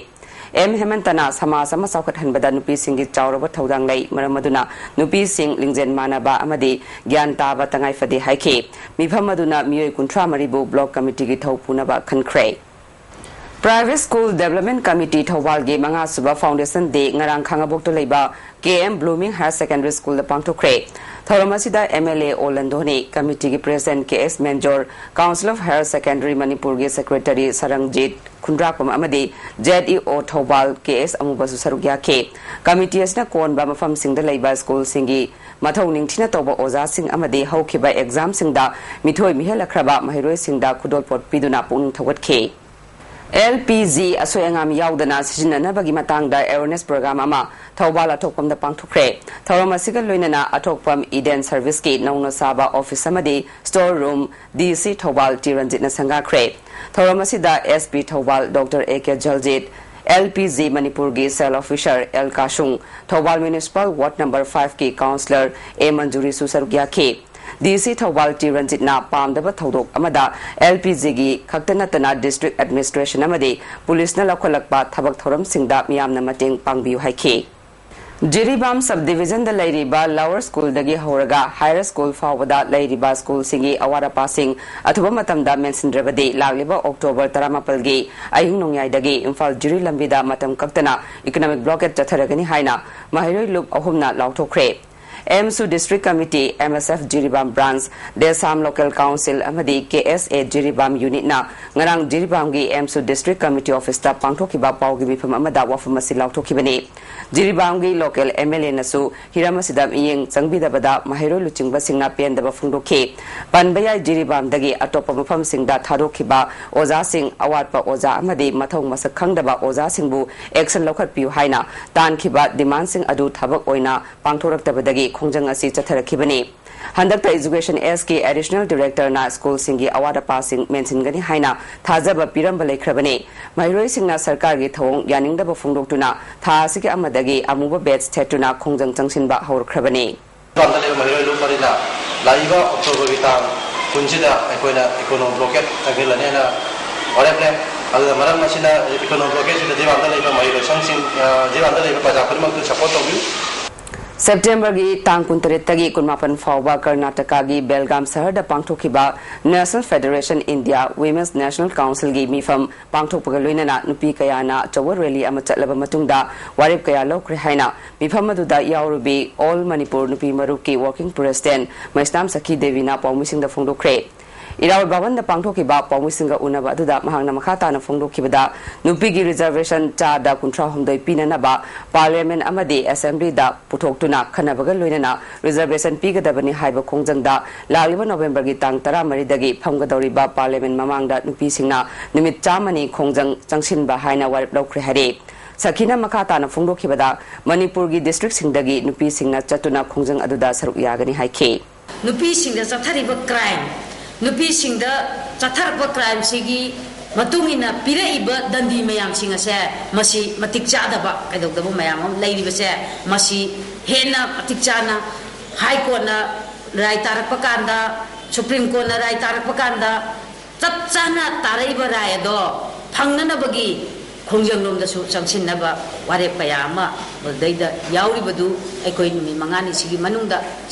ꯑꯦꯝ ꯍꯦꯃꯟꯇꯅ ꯁꯃꯥꯖ ꯑꯃ ꯆꯥꯎꯈꯠꯍꯟꯕꯗ ꯅꯨꯄꯤꯁꯤꯡꯒꯤ ꯆꯥꯎꯔꯕ ꯊꯧꯗꯥꯡ ꯂꯩ, ꯃꯔꯝ ꯑꯗꯨꯅ ꯅꯨꯄꯤꯁꯤꯡ ꯂꯤꯡꯖꯦꯜ ꯃꯥꯟꯅꯕ ꯑꯃꯗꯤ ꯒ꯭ꯌꯥꯟ ꯇꯥꯕ ꯇꯉꯥꯏ ꯐꯗꯦ ꯍꯥꯏꯈꯤ꯫ ꯃꯤꯐꯝ ꯑꯗꯨꯅ ꯃꯤꯑꯣꯏ ꯀꯨꯟꯊ꯭ꯔꯥ ꯃꯔꯤꯕꯨ ꯕ꯭ꯂꯣꯛ ꯀꯃꯤꯇꯤꯒꯤ ꯊꯧ ꯄꯨꯅꯕ ꯈꯟꯈ꯭ꯔꯦ꯫ ꯄ꯭ꯔꯥꯏꯚꯦꯠ ꯁ꯭ꯀꯨꯜ ꯗꯦꯕꯂꯞꯃꯦꯟꯠ ꯀꯃꯤꯇꯤ ꯊꯧꯕꯥꯜꯒꯤ ꯃꯉꯥꯁꯨꯕ ꯐꯥꯎꯟꯗꯦꯁꯟ ꯗꯦ ꯉꯔꯥꯡ ꯈꯥꯉꯕꯣꯛꯇ ꯂꯩꯕ K M Blooming higher secondary ꯁ꯭ꯀꯨꯜꯗ ꯄꯥꯡꯊꯣꯛꯈ꯭ꯔꯦ꯫ ꯊꯧꯔꯝ ꯑꯁꯤꯗ ꯑꯦꯝ ꯑꯦꯜ ꯑꯦ ꯑꯣ ꯂꯟꯗꯣꯅꯤ, ꯀꯃꯤꯇꯤꯒꯤ president K S Menjor, council of higher secondary ꯃꯅꯤꯄꯨꯔꯒꯤ ꯁꯦꯀ꯭ꯔꯦꯇꯔꯤ ꯁꯔꯪꯖꯤꯠ ꯈꯨꯟꯗ꯭ꯔꯥꯛꯄꯝ ꯑꯃꯗꯤ ꯖꯦꯠ ꯏ ꯑꯣ ꯊꯧꯕꯥꯜ ꯀꯦ ꯑꯦꯁ ꯑꯃꯨꯕꯁꯨ ꯁꯔꯨꯛ ꯌꯥꯈꯤ꯫ ꯀꯃꯤꯇꯤ ꯑꯁꯤꯅ ꯀꯣꯟꯕ ꯃꯐꯝꯁꯤꯡꯗ ꯂꯩꯕ ꯁ꯭ꯀꯨꯜꯁꯤꯡꯒꯤ ꯃꯊꯧ ꯅꯤꯡꯊꯤꯅ ꯇꯧꯕ ꯑꯣꯖꯥꯁꯤꯡ ꯑꯃꯗꯤ ꯍꯧꯈꯤꯕ ꯑꯦꯛꯖꯥꯝꯁꯤꯡꯗ ꯃꯤꯊꯣꯏ ꯃꯤꯍꯦꯜꯂꯛꯈ꯭ꯔꯕ ꯃꯍꯩꯔꯣꯏꯁꯤꯡꯗ ꯈꯨꯗꯣꯜꯄꯣꯠ ꯄꯤꯗꯨꯅ ꯄꯨꯛꯅꯤꯡ ꯊꯧꯒꯠꯈꯤ꯫ ꯑꯦꯜ ꯄꯤ ꯖꯤ ꯑꯁꯣꯏ ꯑꯉꯥꯝ ꯌꯥꯎꯗꯅ ꯁꯤꯖꯤꯟꯅꯅꯕꯒꯤ ꯃꯇꯥꯡꯗ awareness program ꯑꯃ ꯊꯧꯕꯥꯜ ꯑꯊꯣꯛꯄꯝꯗ ꯄꯥꯡꯊꯣꯛꯈ꯭ꯔꯦ꯫ ꯊꯧꯔꯝ ꯑꯁꯤꯒ ꯂꯣꯏꯅꯅ ꯑꯊꯣꯛꯄꯝ ꯏꯗꯦꯟ ꯁꯔꯚꯤꯁꯀꯤ ꯅꯧꯅ ꯁꯥꯕ ꯑꯣꯐꯤꯁ ꯑꯃꯗꯤ ꯁ꯭ꯇꯣꯔ ꯔꯨꯝ ꯗꯤ ꯁꯤ ꯊꯧꯕꯥꯜ ꯇꯤ ꯔꯟꯖꯤꯠꯅ ꯁꯪꯒꯥꯈ꯭ꯔꯦ꯫ ꯊꯧꯔꯝ ꯑꯁꯤꯗ ꯑꯦꯁ ꯄꯤ ꯊꯧꯕꯥꯜ doctor A K Jaljit, L P G ꯃꯅꯤꯄꯨꯔꯒꯤ ꯁꯦꯜ ꯑꯣꯐꯤꯁꯔ ꯑꯦꯜ ꯀꯥꯁꯨꯡ, ꯊꯧꯕꯥꯜ ꯃ꯭ꯌꯨꯅꯤꯁꯤꯄꯥꯜ ꯋꯥꯔꯗ ꯅꯝꯕꯔ ꯐꯥꯏꯚꯀꯤ ꯀꯥꯎꯟꯁꯤꯂꯔ ꯑꯦ ꯃꯟꯖꯨꯔꯤꯁꯨ ꯁꯔꯨꯛ ꯌꯥꯈꯤ꯫ ꯗꯤ ꯁꯤ ꯊꯧꯕꯥꯜ ꯇꯤ ꯔꯟꯖꯤꯠꯅ ꯄꯥꯝꯗꯕ ꯊꯧꯗꯣꯛ ꯑꯃꯗ ꯑꯦꯜ ꯄꯤ ꯖꯤꯒꯤ ꯈꯛꯇ ꯅꯠꯇꯅ ꯗꯤꯁꯇ꯭ꯔꯤꯛ ꯑꯦꯗꯃꯤꯅꯤꯁꯇ꯭ꯔꯦꯁꯟ ꯑꯃꯗꯤ ꯄꯨꯂꯤꯁꯅ ꯂꯧꯈꯠꯂꯛꯄ ꯊꯕꯛ ꯊꯧꯔꯝꯁꯤꯡꯗ ꯃꯤꯌꯥꯝꯅ ꯃꯇꯦꯡ ꯄꯥꯡꯕꯤꯌꯨ ꯍꯥꯏꯈꯤ꯫ ꯖꯤꯔꯤꯕꯥꯝ ꯁꯕ ꯗꯤꯚꯤꯖꯟꯗ ꯂꯩꯔꯤꯕ ꯂꯋꯔ ꯁ꯭ꯀꯨꯜꯗꯒꯤ ꯍꯧꯔꯒ ꯍꯥꯌꯔ ꯁ꯭ꯀꯨꯜ ꯐꯥꯎꯕꯗ ꯂꯩꯔꯤꯕ ꯁ꯭ꯀꯨꯜꯁꯤꯡꯒꯤ ꯑꯋꯥꯠ ꯑꯄꯥꯁꯤꯡ ꯑꯊꯨꯕ ꯃꯇꯝꯗ ꯃꯦꯟꯁꯤꯟꯗ꯭ꯔꯕꯗꯤ ꯂꯥꯛꯂꯤꯕ ꯑꯣꯛꯇꯣꯕꯔ ꯇꯔꯥꯃꯥꯄꯜꯒꯤ ꯑꯍꯤꯡ ꯅꯣꯡꯌꯥꯏꯗꯒꯤ ꯏꯝꯐꯥꯜ ꯖꯤꯔꯤ ꯂꯝꯕꯤꯗ ꯃꯇꯝ ꯀꯛꯇꯅ ꯏꯀꯣꯅꯣꯃꯤꯛ ꯕ꯭ꯂꯣꯀꯦꯠ ꯆꯠꯊꯔꯒꯅꯤ ꯍꯥꯏꯅ ꯃꯍꯩꯔꯣꯏ ꯂꯨꯞ ꯑꯍꯨꯝꯅ ꯂꯥꯎꯊꯣꯛꯈ꯭ꯔꯦ꯫ ꯑꯦꯝꯁꯨ district committee, M S F Jiribam branch, ꯗꯦꯁꯥꯝ ꯂꯣꯀꯦꯜ ꯀꯥꯎꯟꯁꯤꯜ ꯑꯃꯗꯤ ꯀꯦ ꯑꯦꯁ ꯑꯦ ꯖꯤꯔꯤꯕꯥꯝ ꯌꯨꯅꯤꯠꯅ ꯉꯔꯥꯡ ꯖꯤꯔꯤꯕꯥꯝꯒꯤ ꯑꯦꯝꯁꯨ ꯗꯤꯁꯇ꯭ꯔꯤꯛ ꯀꯃꯤꯇꯤ ꯑꯣꯐꯤꯁꯇ ꯄꯥꯡꯊꯣꯛꯈꯤꯕ ꯄꯥꯎꯒꯤ ꯃꯤꯐꯝ ꯑꯃꯗ ꯋꯥꯐꯝ ꯑꯁꯤ ꯂꯥꯎꯊꯣꯛꯈꯤꯕꯅꯤ꯫ ꯖꯤꯔꯤꯕꯥꯝꯒꯤ ꯂꯣꯀꯦꯜ ꯑꯦꯝ ꯑꯦꯜ ꯑꯦꯅꯁꯨ ꯍꯤꯔꯝ ꯑꯁꯤꯗ ꯃꯤꯠꯌꯦꯡ ꯆꯪꯕꯤꯗꯕꯗ ꯃꯍꯩꯔꯣꯏ ꯂꯨꯆꯤꯡꯕꯁꯤꯡꯅ ꯄꯦꯟꯗꯕ ꯐꯣꯡꯗꯣꯛꯈꯤ꯫ ꯄꯟꯕ ꯌꯥꯏ, ꯖꯤꯔꯤꯕꯥꯝꯗꯒꯤ ꯑꯇꯣꯞꯄ ꯃꯐꯝꯁꯤꯡꯗ ꯊꯥꯗꯣꯛꯈꯤꯕ ꯑꯣꯖꯥꯁꯤꯡ, ꯑꯋꯥꯠꯄ ꯑꯣꯖꯥ ꯑꯃꯗꯤ ꯃꯊꯧ ꯃꯁꯛ ꯈꯪꯗꯕ ꯑꯣꯖꯥꯁꯤꯡꯕꯨ ꯑꯦꯛꯁꯟ ꯂꯧꯈꯠꯄꯤꯌꯨ ꯍꯥꯏꯅ ꯇꯥꯟꯈꯤꯕ ꯗꯤꯃꯥꯟꯁꯤꯡ ꯑꯗꯨ ꯊꯕꯛ ꯑꯣꯏꯅ ꯄꯥꯡꯊꯣꯔꯛꯇꯕꯗꯒꯤ ꯈꯣꯡꯖꯪ ꯑꯁꯤ ꯆꯠꯊꯔꯛꯈꯤꯕꯅꯤ꯫ ꯍꯟꯗꯛꯇ ꯏꯖꯨꯀꯦꯁꯟ ꯑꯦꯁꯀꯤ ꯑꯦꯗꯤꯁꯅꯦꯜ ꯗꯤꯔꯦꯛꯇꯔꯅ ꯁ꯭ꯀꯨꯜꯁꯤꯡꯒꯤ ꯑꯋꯥꯠ ꯑꯄꯥꯁꯤꯡ ꯃꯦꯟꯁꯤꯟꯒꯅꯤ ꯍꯥꯏꯅ ꯊꯥꯖꯕ ꯄꯤꯔꯝꯕ ꯂꯩꯈ꯭ꯔꯕꯅꯤ꯫ ꯃꯍꯩꯔꯣꯏꯁꯤꯡꯅ ꯁꯔꯀꯥꯔꯒꯤ ꯊꯧꯑꯣꯡ ꯌꯥꯅꯤꯡꯗꯕ ꯐꯣꯡꯗꯣꯛꯇꯨꯅ ꯊꯥ ꯑꯁꯤꯒꯤ ꯑꯃꯗꯒꯤ ꯑꯃꯨꯕ ꯕꯦꯠꯁ ꯊꯦꯠꯇꯨꯅ ꯈꯣꯡꯖꯪ ꯆꯪꯁꯤꯟꯕ ꯍꯧꯔꯛꯈ꯭ꯔꯕꯅꯤ꯫ ꯄꯥꯝꯗ ꯂꯩꯕ ꯃꯍꯩꯔꯣꯏ ꯂꯨꯞ ꯃꯔꯤꯅ ꯂꯥꯛꯏꯕ ꯑꯣꯛꯇꯣꯕꯔꯒꯤ ꯇꯥꯡ ꯀꯨꯟꯁꯤꯗ ꯑꯩꯈꯣꯏꯅ ꯏꯀꯣꯅꯣ ꯕ꯭ꯂꯣꯀꯦꯠ ꯆꯪꯁꯤꯜꯂꯅꯤ ꯍꯥꯏꯅ ꯋꯥꯔꯦꯞꯂꯦ꯫ ꯑꯗꯨꯅ ꯃꯔꯝ ꯑꯁꯤꯅ ꯏꯀꯣꯅꯣ ꯕ꯭ꯂꯣꯀꯦꯠꯁꯤꯗ ꯖꯤꯔꯤꯕꯥꯝꯗ ꯂꯩꯕ ꯃꯍꯩꯔꯣꯏ ꯁꯪꯁꯤꯡ, ꯑ, ꯖꯤꯔꯤꯕꯥꯝꯗ ꯂꯩꯕ ꯄ꯭ꯔꯖꯥ ꯈꯨꯗꯤꯡꯃꯛꯇꯨ ꯁꯄꯣꯔꯠ ꯇꯧꯕꯤꯌꯨ꯫ ꯁꯦꯞꯇꯦꯝꯕꯔꯒꯤ ꯇꯥꯡ ꯀꯨꯟꯇꯔꯦꯠꯇꯒꯤ ꯀꯨꯟꯃꯥꯄꯟ ꯐꯥꯎꯕ ꯀꯔꯅꯥꯇꯀꯥꯒꯤ ꯕꯦꯜꯒꯥꯝ ꯁꯍꯔꯗ ꯄꯥꯡꯊꯣꯛꯈꯤꯕ National Federation India Women's National Councilꯒꯤ ꯃꯤꯐꯝ ꯄꯥꯡꯊꯣꯛꯄꯒ ꯂꯣꯏꯅꯅ ꯅꯨꯄꯤ ꯀꯌꯥꯅ ꯑꯆꯧꯕ ꯔꯦꯂꯤ ꯑꯃ ꯆꯠꯂꯕ ꯃꯇꯨꯡꯗ ꯋꯥꯔꯦꯞ ꯀꯌꯥ ꯂꯧꯈ꯭ꯔꯦ ꯍꯥꯏꯅ ꯃꯤꯐꯝ ꯑꯗꯨꯗ ꯌꯥꯎꯔꯨꯕꯤ All Manipur ꯅꯨꯄꯤ ꯃꯔꯨꯞꯀꯤ working president ꯃꯩꯁꯅꯥꯝ ꯁꯈꯤ ꯗꯦꯕꯤꯅ ꯄꯥꯎꯃꯤꯁꯤꯡꯗ ꯐꯣꯡꯗꯣꯛꯈ꯭ꯔꯦ꯫ ꯏꯔꯥꯕꯣꯠ ꯚꯕꯟꯗ ꯄꯥꯡꯊꯣꯛꯈꯤꯕ ꯄꯥꯎꯃꯤꯁꯤꯡꯒ ꯎꯅꯕ ꯑꯗꯨꯗ ꯃꯍꯥꯛꯅ ꯃꯈꯥ ꯇꯥꯅ ꯐꯣꯡꯗꯣꯛꯈꯤꯕꯗ, ꯅꯨꯄꯤꯒꯤ reservation ꯆꯥꯗ ꯀꯨꯟꯊ꯭ꯔꯥ ꯍꯨꯝꯗꯣꯏ ꯄꯤꯅꯅꯕ Parliament ꯑꯃꯗꯤ Assemblyꯗ ꯄꯨꯊꯣꯛꯇꯨꯅ ꯈꯟꯅꯕꯒ ꯂꯣꯏꯅꯅ reservation ꯄꯤꯒꯗꯕꯅꯤ ꯍꯥꯏꯕ ꯈꯣꯡꯖꯪꯗ ꯂꯥꯛꯂꯤꯕ Novemberꯒꯤ ꯇꯥꯡ ꯇꯔꯥꯃꯔꯤꯗꯒꯤ ꯐꯝꯒꯗꯧꯔꯤꯕ Parliament ꯃꯃꯥꯡꯗ ꯅꯨꯄꯤꯁꯤꯡꯅ ꯅꯨꯃꯤꯠ ꯆꯥꯝꯃꯅꯤ ꯈꯣꯡꯖꯪ ꯆꯪꯁꯤꯟꯕ ꯍꯥꯏꯅ ꯋꯥꯔꯦꯞ ꯂꯧꯈ꯭ꯔꯦ ꯍꯥꯏꯔꯤ꯫ ꯁꯈꯤꯅ ꯃꯈꯥ ꯇꯥꯅ ꯐꯣꯡꯗꯣꯛꯈꯤꯕꯗ, ꯃꯅꯤꯄꯨꯔꯒꯤ districtꯁꯤꯡꯗꯒꯤ ꯅꯨꯄꯤꯁꯤꯡꯅ ꯆꯠꯇꯨꯅ ꯈꯣꯡꯖꯪ ꯑꯗꯨꯗ ꯁꯔꯨꯛ ꯌꯥꯒꯅꯤ ꯍꯥꯏꯈꯤ꯫ ꯅꯨꯄꯤꯁꯤꯡꯗ ꯆꯠꯊꯔꯤꯕ crime, ꯅꯨꯄꯤꯁꯤꯡꯗ ꯆꯠꯊꯔꯛꯄ crimeꯁꯤꯒꯤ ꯃꯇꯨꯡ ꯏꯟꯅ ꯄꯤꯔꯛꯏꯕ ꯗꯟꯗꯤ ꯃꯌꯥꯝꯁꯤꯡ ꯑꯁꯦ, ꯃꯁꯤ ꯃꯇꯤꯛ ꯆꯥꯗꯕ ꯀꯩꯗꯧꯗꯕ ꯃꯌꯥꯝ ꯑꯃ ꯂꯩꯔꯤꯕꯁꯦ, ꯃꯁꯤ ꯍꯦꯟꯅ ꯃꯇꯤꯛ ꯆꯥꯅ High Courtꯅ ꯔꯥꯏ ꯇꯥꯔꯛꯄ ꯀꯥꯟꯗ, Supreme Courtꯅ ꯔꯥꯏ ꯇꯥꯔꯛꯄ ꯀꯥꯟꯗ, ꯆꯞ ꯆꯥꯅ ꯇꯥꯔꯛꯏꯕ ꯔꯥꯏ ꯑꯗꯣ ꯐꯪꯅꯅꯕꯒꯤ ꯈꯣꯡꯖꯪꯂꯣꯝꯗꯁꯨ ꯆꯪꯁꯤꯟꯅꯕ ꯋꯥꯔꯦꯞ ꯀꯌꯥ ꯑꯃ ꯃꯗꯨꯗꯩꯗ ꯌꯥꯎꯔꯤꯕꯗꯨ ꯑꯩꯈꯣꯏ ꯅꯨꯃꯤꯠ ꯃꯉꯥꯅꯤꯁꯤꯒꯤ ꯃꯅꯨꯡꯗ,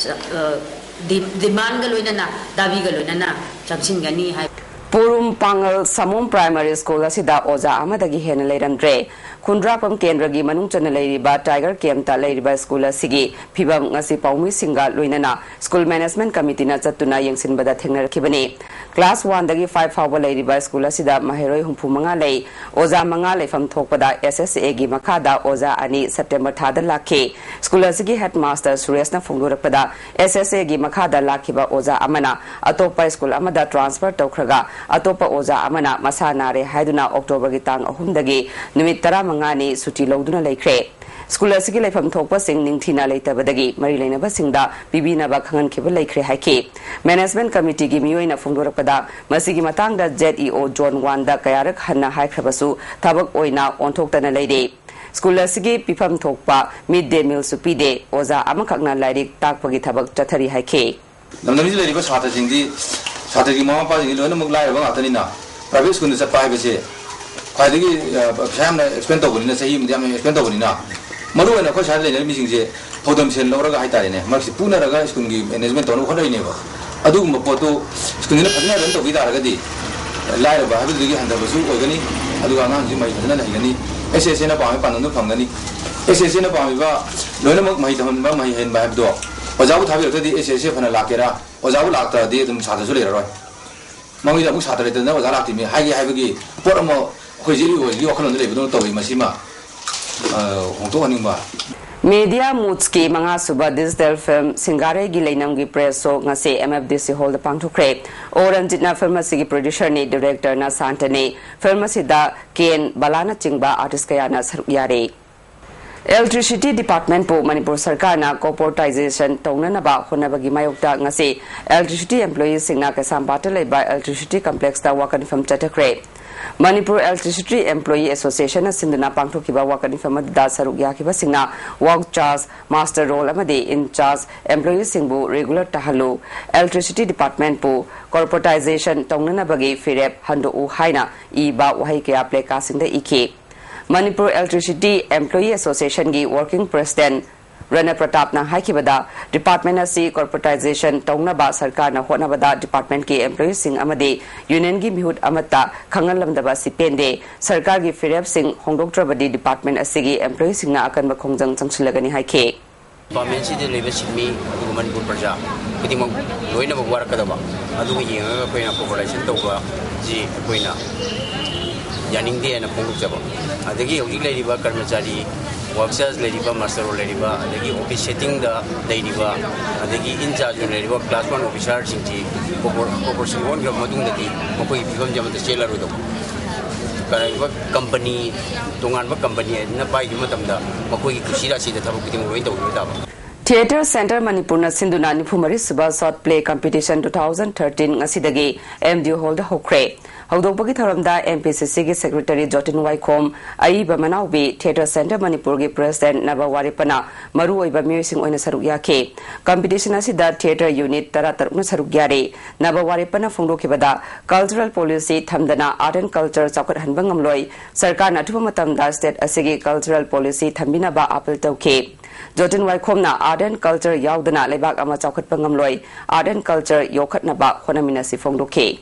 ꯑ, ꯗꯤ-, demandꯒ ꯂꯣꯏꯅꯅ, ꯗꯥꯕꯤꯒ ꯂꯣꯏꯅꯅ ꯆꯪꯁꯤꯟꯒꯅꯤ ꯍꯥꯏ꯫ ꯄꯨꯔꯨꯝ ꯄꯥꯡꯒꯜ ꯁꯃꯨꯝ Primary School ꯑꯁꯤꯗ ꯑꯣꯖꯥ ꯑꯃꯗꯒꯤ ꯍꯦꯟꯅ ꯂꯩꯔꯝꯗ꯭ꯔꯦ꯫ ꯈꯨꯟꯗ꯭ꯔꯥꯛꯄꯝ ꯀꯦꯟꯗ꯭ꯔꯒꯤ ꯃꯅꯨꯡ ꯆꯟꯅ ꯂꯩꯔꯤꯕ Tiger Campꯇ ꯂꯩꯔꯤꯕ school ꯑꯁꯤꯒꯤ ꯐꯤꯕꯝ ꯉꯁꯤ ꯄꯥꯎꯃꯤꯁꯤꯡꯒ ꯂꯣꯏꯅꯅ School Management Committeeꯅ ꯆꯠꯇꯨꯅ ꯌꯦꯡꯁꯤꯟꯕꯗ ꯊꯦꯡꯅꯔꯛꯈꯤꯕꯅꯤ꯫ Class oneꯗꯒꯤ five ꯐꯥꯎꯕ ꯂꯩꯔꯤꯕ school ꯑꯁꯤꯗ ꯃꯍꯩꯔꯣꯏ ꯍꯨꯝꯐꯨ ꯃꯉꯥ ꯂꯩ꯫ ꯑꯣꯖꯥ ꯃꯉꯥ ꯂꯩꯐꯝ ꯊꯣꯛꯄꯗ S S Aꯒꯤ ꯃꯈꯥꯗ ꯑꯣꯖꯥ ꯑꯅꯤ September ꯊꯥꯗ ꯂꯥꯛꯈꯤ꯫ School ꯑꯁꯤꯒꯤ headmaster ꯁꯨꯔꯦꯁꯅ ꯐꯣꯡꯗꯣꯔꯛꯄꯗ, S S Aꯒꯤ ꯃꯈꯥꯗ ꯂꯥꯛꯈꯤꯕ ꯑꯣꯖꯥ ꯑꯃꯅ ꯑꯇꯣꯞꯄ school ꯑꯃꯗ transfer ꯇꯧꯈ꯭ꯔꯒ, ꯑꯇꯣꯞꯄ ꯑꯣꯖꯥ ꯑꯃꯅ ꯃꯁꯥ ꯅꯥꯔꯦ ꯍꯥꯏꯗꯨꯅ Octoberꯒꯤ ꯇꯥꯡ ꯑꯍꯨꯝꯗꯒꯤ ꯅꯨꯃꯤꯠ ꯇꯔꯥꯃꯉꯥꯅꯤ ꯁꯨꯇꯤ ꯂꯧꯗꯨꯅ ꯂꯩꯈ꯭ꯔꯦ꯫ School ꯑꯁꯤꯒꯤ ꯂꯩꯐꯝ ꯊꯣꯛꯄꯁꯤꯡ ꯅꯤꯡꯊꯤꯅ ꯂꯩꯇꯕꯗꯒꯤ ꯃꯔꯤ ꯂꯩꯅꯕꯁꯤꯡꯗ ꯄꯤꯕꯤꯅꯕ ꯈꯪꯍꯟꯈꯤꯕ ꯂꯩꯈ꯭ꯔꯦ ꯍꯥꯏꯈꯤ꯫ Management Committeeꯒꯤ ꯃꯤꯑꯣꯏꯅ ꯐꯣꯡꯗꯣꯔꯛꯄꯗ, ꯃꯁꯤꯒꯤ ꯃꯇꯥꯡꯗ Z E O Zone oneꯗ ꯀꯌꯥꯔꯛ ꯍꯟꯅ ꯍꯥꯏꯈ꯭ꯔꯕꯁꯨ ꯊꯕꯛ ꯑꯣꯏꯅ ꯑꯣꯟꯊꯣꯛꯇꯅ ꯂꯩꯔꯦ꯫ School ꯑꯁꯤꯒꯤ ꯄꯤꯐꯝ ꯊꯣꯛꯄ mid day mealꯁꯨ ꯄꯤꯗꯦ꯫ ꯑꯣꯖꯥ ꯑꯃꯈꯛꯅ ꯂꯥꯏꯔꯤꯛ ꯇꯥꯛꯄꯒꯤ ꯊꯕꯛ ꯆꯠꯊꯔꯤ ꯍꯥꯏꯈꯤ꯫ ꯂꯝꯗꯝꯁꯤꯗ ꯂꯩꯔꯤꯕ ꯁꯥꯇ꯭ꯔꯁꯤꯡꯗꯤ, ꯁꯥꯇ꯭ꯔꯒꯤ ꯃꯃꯥ ꯃꯄꯥꯁꯤꯡꯗꯤ ꯂꯣꯏꯅꯃꯛ ꯂꯥꯏꯔꯕ ꯉꯥꯛꯇꯅꯤꯅ, private schoolꯗ ꯆꯠꯄ ꯍꯥꯏꯕꯁꯦ ꯈ꯭ꯋꯥꯏꯗꯒꯤ, ꯑ, ꯄꯩꯁꯥ ꯌꯥꯝꯅ expend ꯇꯧꯕꯅꯤꯅ, ꯆꯍꯤ ꯑꯃꯗ ꯌꯥꯝꯅ expend ꯇꯧꯕꯅꯤꯅ, ꯃꯔꯨꯑꯣꯏꯅ ꯑꯩꯈꯣꯏ ꯁ꯭ꯋꯥꯏꯗ ꯂꯩꯅꯔꯤꯕ ꯃꯤꯁꯤꯡꯁꯦ ꯐꯧꯗꯝ ꯁꯦꯜ ꯂꯧꯔꯒ ꯍꯥꯏꯇꯥꯔꯦꯅꯦ, ꯃꯔꯛꯁꯤ ꯄꯨꯅꯔꯒ schoolꯒꯤ management ꯇꯧꯅꯕ ꯍꯣꯠꯅꯔꯤꯅꯦꯕ꯫ ꯑꯗꯨꯒꯨꯝꯕ ꯄꯣꯠꯇꯨ schoolꯁꯤꯅ ꯐꯖꯅ run ꯇꯧꯕꯤ ꯇꯥꯔꯒꯗꯤ, ꯂꯥꯏꯔꯕ ꯍꯥꯏꯕꯗꯨꯗꯒꯤ ꯍꯟꯊꯕꯁꯨ ꯑꯣꯏꯒꯅꯤ, ꯑꯗꯨꯒ ꯑꯉꯥꯡꯁꯤꯡꯁꯨ ꯃꯍꯩ ꯐꯖꯅ ꯍꯩꯒꯅꯤ, S S Aꯅ ꯄꯥꯝꯃꯤ ꯄꯥꯟꯗꯝꯗꯨ ꯐꯪꯒꯅꯤ꯫ S S Aꯅ ꯄꯥꯝꯃꯤꯕ ꯂꯣꯏꯅꯃꯛ ꯃꯍꯩ ꯇꯝꯍꯟꯕ, ꯃꯍꯩ ꯍꯩꯍꯟꯕ ꯍꯥꯏꯕꯗꯣ, ꯑꯣꯖꯥꯕꯨ ꯊꯥꯕꯤꯔꯛꯇ꯭ꯔꯗꯤ S S A ꯐꯅ ꯂꯥꯛꯀꯦꯔꯥ, ꯑꯣꯖꯥꯕꯨ ꯂꯥꯛꯇ꯭ꯔꯗꯤ ꯑꯗꯨꯝ ꯁꯥꯇ꯭ꯔꯁꯨ ꯂꯩꯔꯔꯣꯏ꯫ ꯃꯃꯤꯗ ꯑꯃꯨꯛ ꯁꯥꯇ꯭ꯔ ꯂꯩꯇꯗꯅ ꯑꯣꯖꯥ ꯂꯥꯛꯇꯦꯃꯤ ꯍꯥꯏꯒꯦ ꯍꯥꯏꯕꯒꯤ ꯄꯣꯠ ꯑꯃ ꯑꯩꯈꯣꯏ ꯖꯦ ꯑꯥꯔ ꯌꯨ ꯑꯣꯏꯒꯤ ꯋꯥꯈꯜꯂꯣꯟꯗ ꯂꯩꯕꯗꯧꯅ ꯇꯧꯏ꯫ ꯃꯁꯤꯃ ꯑ, ꯍꯣꯡꯗꯣꯛꯍꯟꯅꯤꯡꯕ꯫ Media Moods ꯀꯤ ꯃꯉꯥꯁꯨꯕ Digital Film ꯁꯤꯡꯒꯥꯔꯩꯒꯤ ꯂꯩꯅꯝꯒꯤ press show ꯉꯁꯤ M F D C hall ꯗ ꯄꯥꯡꯊꯣꯛꯈ꯭ꯔꯦ꯫ ꯑꯣ ꯔꯟꯖꯤꯠꯅ film ꯑꯁꯤꯒꯤ producer ꯅꯤ, director ꯅ ꯁꯥꯟꯇꯅꯤ꯫ Film ꯑꯁꯤꯗ ꯀꯦꯟ, ꯕꯂꯥꯅꯆꯤꯡꯕ artist ꯀꯌꯥꯅ ꯁꯔꯨꯛ ꯌꯥꯔꯤ꯫ Electricity Department ꯄꯨ ꯃꯅꯤꯄꯨꯔ ꯁꯔꯀꯥꯔꯅ corporatization ꯇꯧꯅꯅꯕ ꯍꯣꯠꯅꯕꯒꯤ ꯃꯥꯌꯣꯛꯇ ꯉꯁꯤ electricity employee ꯁꯤꯡꯅ ꯀꯩꯁꯥꯝꯄꯥꯠꯇ ꯂꯩꯕ electricity complex ꯇ ꯋꯥꯀꯠ ꯃꯤꯐꯝ ꯆꯠꯊꯈ꯭ꯔꯦ꯫ ꯃꯅꯤꯄꯨꯔ Electricity Employee Association ꯅ ꯁꯤꯟꯗꯨꯅ ꯄꯥꯡꯊꯣꯛꯈꯤꯕ ꯋꯥꯀꯠ ꯃꯤꯐꯝ ꯑꯗꯨꯗ ꯁꯔꯨꯛ ꯌꯥꯈꯤꯕꯁꯤꯡꯅ work charge, muster roll ꯑꯃꯗꯤ in charge employee ꯁꯤꯡꯕꯨ regular ꯇꯥꯍꯜꯂꯨ, electricity department ꯄꯨ corporatization ꯇꯧꯅꯅꯕꯒꯤ ꯐꯤꯔꯦꯞ ꯍꯟꯗꯣꯛꯎ ꯍꯥꯏꯅ ꯏꯕ ꯋꯥꯍꯩ ꯀꯌꯥ placard ꯁꯤꯡꯗ ꯏꯈꯤ꯫ ꯃꯅꯤꯄꯨꯔ Electricity Employee Association ꯒꯤ working president ꯔꯅ ꯄ꯭ꯔꯇꯥꯞꯅ ꯍꯥꯏꯈꯤꯕꯗ, department ꯑꯁꯤ corporatization ꯇꯧꯅꯕ ꯁꯔꯀꯥꯔꯅ ꯍꯣꯠꯅꯕꯗ department ꯀꯤ employee ꯁꯤꯡ ꯑꯃꯗꯤ union ꯒꯤ ꯃꯤꯍꯨꯠ ꯑꯃꯠꯇ ꯈꯪꯍꯜꯂꯝꯗꯕ ꯑꯁꯤ ꯄꯦꯟꯗꯦ꯫ ꯁꯔꯀꯥꯔꯒꯤ ꯐꯤꯔꯦꯞꯁꯤꯡ ꯍꯣꯡꯗꯣꯛꯇ꯭ꯔꯕꯗꯤ department ꯑꯁꯤꯒꯤ employee ꯁꯤꯡꯅ ꯑꯀꯟꯕ ꯈꯣꯡꯖꯪ ꯆꯪꯁꯤꯜꯂꯒꯅꯤ ꯍꯥꯏꯈꯤ꯫ Department ꯁꯤꯗ ꯂꯩꯕ ꯁꯤꯟꯃꯤ ꯑꯗꯨꯒ ꯃꯅꯤꯄꯨꯔ ꯄ꯭ꯔꯖꯥ ꯈꯨꯗꯤꯡꯃꯛ ꯂꯣꯏꯅꯃꯛ ꯋꯥꯔꯛꯀꯗꯕ, ꯑꯗꯨꯒ ꯌꯦꯡꯉꯒ ꯑꯩꯈꯣꯏꯅ corporatization ꯇꯧꯕꯁꯤ ꯑꯩꯈꯣꯏꯅ ꯌꯥꯅꯤꯡꯗꯦ ꯍꯥꯏꯅ ꯐꯣꯡꯗꯣꯛꯆꯕ꯫ ꯑꯗꯒꯤ ꯍꯧꯖꯤꯛ ꯂꯩꯔꯤꯕ ꯀꯔꯃꯆꯥꯔꯤ, work charge ꯂꯩꯔꯤꯕ, muster roll ꯂꯩꯔꯤꯕ, ꯑꯗꯒꯤ office setting ꯗ ꯂꯩꯔꯤꯕ, ꯑꯗꯒꯤ in charge ꯑꯣꯏꯅ ꯂꯩꯔꯤꯕ class one officer ꯁꯤꯡꯁꯤ corpor-, corporation ꯑꯣꯟꯈ꯭ꯔꯕ ꯃꯇꯨꯡꯗꯗꯤ ꯃꯈꯣꯏꯒꯤ ꯐꯤꯕꯝꯁꯦ ꯑꯃꯠꯇ ꯆꯦꯜꯂꯔꯣꯏꯗꯧꯕ꯫ ꯀꯔꯤꯒꯨꯝꯕ company, ꯇꯣꯉꯥꯟꯕ company ꯑꯗꯨꯅ ꯄꯥꯏꯈꯤꯕ ꯃꯇꯝꯗ ꯃꯈꯣꯏꯒꯤ ꯀꯨꯁꯤꯔꯥꯁꯤꯗ ꯊꯕꯛ ꯈꯨꯗꯤꯡꯃꯛ ꯂꯣꯏꯅ ꯇꯧꯕꯤꯕ ꯇꯥꯕ꯫ Theatre Centre ꯃꯅꯤꯄꯨꯔꯅ ꯁꯤꯟꯗꯨꯅ ꯅꯤꯐꯨ ꯃꯔꯤ ꯁꯨꯕ short play competition two thousand thirteen ꯉꯁꯤꯗꯒꯤ M D U hall ꯗ ꯍꯧꯈ꯭ꯔꯦ꯫ ꯍꯧꯗꯣꯛꯄꯒꯤ ꯊꯧꯔꯝꯗ M P C C ꯒꯤ secretary ꯖꯣꯇꯤꯟ ꯋꯥꯏꯈꯣꯝ, ꯑꯏꯕ ꯃꯅꯥꯎꯕꯤ, Theatre Centre ꯃꯅꯤꯄꯨꯔꯒꯤ president ꯅꯕ ꯋꯥꯔꯦꯞꯄꯅ ꯃꯔꯨꯑꯣꯏꯕ ꯃꯤꯑꯣꯏꯁꯤꯡ ꯑꯣꯏꯅ ꯁꯔꯨꯛ ꯌꯥꯈꯤ꯫ Competition ꯑꯁꯤꯗ theatre unit ꯇꯔꯥꯇꯔꯨꯛꯅ ꯁꯔꯨꯛ ꯌꯥꯔꯤ꯫ ꯅꯕ ꯋꯥꯔꯦꯞꯄꯅ ꯐꯣꯡꯗꯣꯛꯈꯤꯕꯗ, cultural policy ꯊꯝꯗꯅ art and culture ꯆꯥꯎꯈꯠꯍꯟꯕ ꯉꯝꯂꯣꯏ꯫ ꯁꯔꯀꯥꯔꯅ ꯑꯊꯨꯕ ꯃꯇꯝꯗ state ꯑꯁꯤꯒꯤ cultural policy ꯊꯝꯕꯤꯅꯕ appeal ꯇꯧꯈꯤ꯫ ꯖꯣꯇꯤꯟ ꯋꯥꯏꯈꯣꯝꯅ art and culture ꯌꯥꯎꯗꯅ ꯂꯩꯕꯥꯛ ꯑꯃ ꯆꯥꯎꯈꯠꯄ ꯉꯝꯂꯣꯏ, art and culture ꯌꯣꯛꯈꯠꯅꯕ ꯍꯣꯠꯅꯃꯤꯟꯅꯁꯤ ꯐꯣꯡꯗꯣꯛꯈꯤ꯫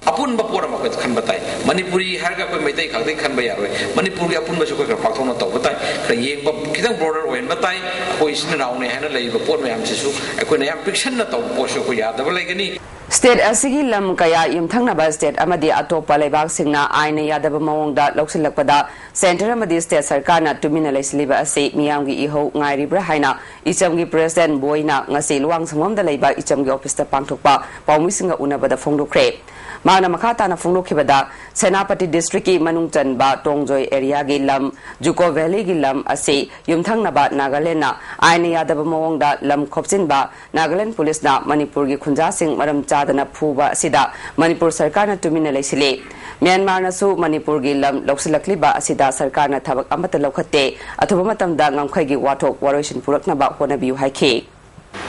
ꯑꯄꯨꯟꯕ ꯄꯣꯠ ꯑꯃ ꯑꯩꯈꯣꯏ ꯈꯟꯕ ꯇꯥꯏ꯫ ꯃꯅꯤꯄꯨꯔꯤ ꯍꯥꯏꯔꯒ ꯑꯩꯈꯣꯏ ꯃꯩꯇꯩ ꯈꯛꯇꯒꯤ ꯈꯟꯕ ꯌꯥꯔꯣꯏ꯫ ꯃꯅꯤꯄꯨꯔꯒꯤ ꯑꯄꯨꯟꯕꯁꯨ ꯑꯩꯈꯣꯏ ꯈꯔ ꯄꯥꯛꯊꯣꯛꯅ ꯇꯧꯕ ꯇꯥꯏ꯫ ꯈꯔ ꯌꯦꯡꯕ, ꯈꯤꯇꯪ broader ꯑꯣꯏꯍꯟꯕ ꯇꯥꯏ꯫ ꯑꯩꯈꯣꯏ ꯏꯆꯤꯟ ꯏꯅꯥꯎꯅꯦ ꯍꯥꯏꯅ ꯂꯩꯔꯤꯕ ꯄꯣꯠ ꯃꯌꯥꯝꯁꯤꯁꯨ ꯑꯩꯈꯣꯏꯅ ꯌꯥꯝ ꯄꯤꯛꯁꯟꯅ ꯇꯧꯕ ꯄꯣꯠꯁꯨ ꯑꯩꯈꯣꯏ ꯌꯥꯗꯕ ꯂꯩꯒꯅꯤ꯫ State ꯑꯁꯤꯒꯤ ꯂꯝ ꯀꯌꯥ ꯌꯨꯝꯊꯪꯅꯕ state ꯑꯃꯗꯤ ꯑꯇꯣꯞꯄ ꯂꯩꯕꯥꯛꯁꯤꯡꯅ ꯑꯥꯏꯟꯅ ꯌꯥꯗꯕ ꯃꯑꯣꯡꯗ ꯂꯧꯁꯤꯜꯂꯛꯄꯗ centre ꯑꯃꯗꯤ state ꯁꯔꯀꯥꯔꯅ ꯇꯨꯃꯤꯟꯅ ꯂꯩꯁꯤꯜꯂꯤꯕ ꯑꯁꯤ ꯃꯤꯌꯥꯝꯒꯤ ꯏꯍꯧ ꯉꯥꯏꯔꯤꯕ꯭ꯔꯥ ꯍꯥꯏꯅ ꯏꯆꯝꯒꯤ president ꯕꯣꯏꯅ ꯉꯁꯤ ꯂꯨꯋꯥꯡꯁꯪꯕꯝꯗ ꯂꯩꯕ ꯏꯆꯝꯒꯤ officeꯇ ꯄꯥꯡꯊꯣꯛꯄ ꯄꯥꯎꯃꯤꯁꯤꯡꯒ ꯎꯅꯕꯗ ꯐꯣꯡꯗꯣꯛꯈ꯭ꯔꯦ꯫ ꯃꯍꯥꯛꯅ ꯃꯈꯥ ꯇꯥꯅ ꯐꯣꯡꯗꯣꯛꯈꯤꯕꯗ, ꯁꯦꯅꯥꯄꯇꯤ districtꯀꯤ ꯃꯅꯨꯡ ꯆꯟꯕ ꯇꯣꯡꯖꯣꯏ areaꯒꯤ ꯂꯝ, ꯖꯨꯀꯣ valleyꯒꯤ ꯂꯝ ꯑꯁꯤ ꯌꯨꯝꯊꯪꯅꯕ ꯅꯥꯒꯥꯂꯦꯟꯗꯅ ꯑꯥꯏꯟꯅ ꯌꯥꯗꯕ ꯃꯑꯣꯡꯗ ꯂꯝ ꯈꯣꯞꯆꯤꯟꯕ ꯅꯥꯒꯥꯂꯦꯟ ꯄꯨꯂꯤꯁꯅ ꯃꯅꯤꯄꯨꯔꯒꯤ ꯈꯨꯟꯖꯥꯁꯤꯡ ꯃꯔꯝ ꯆꯥꯗꯅ ꯐꯨꯕ ꯑꯁꯤꯗ ꯃꯅꯤꯄꯨꯔ ꯁꯔꯀꯥꯔꯅ ꯇꯨꯃꯤꯟꯅ ꯂꯩꯁꯤꯜꯂꯤ꯫ ꯃ꯭ꯌꯥꯟꯃꯥꯔꯅꯁꯨ ꯃꯅꯤꯄꯨꯔꯒꯤ ꯂꯝ ꯂꯧꯁꯤꯜꯂꯛꯂꯤꯕ ꯑꯁꯤꯗ ꯁꯔꯀꯥꯔꯅ ꯊꯕꯛ ꯑꯃꯠꯇ ꯂꯧꯈꯠꯇꯦ꯫ ꯑꯊꯨꯕ ꯃꯇꯝꯗ ꯉꯝꯈꯩꯒꯤ ꯋꯥꯊꯣꯛ ꯋꯥꯔꯣꯏꯁꯤꯟ ꯄꯨꯔꯛꯅꯕ ꯍꯣꯠꯅꯕꯤꯌꯨ ꯍꯥꯏꯈꯤ꯫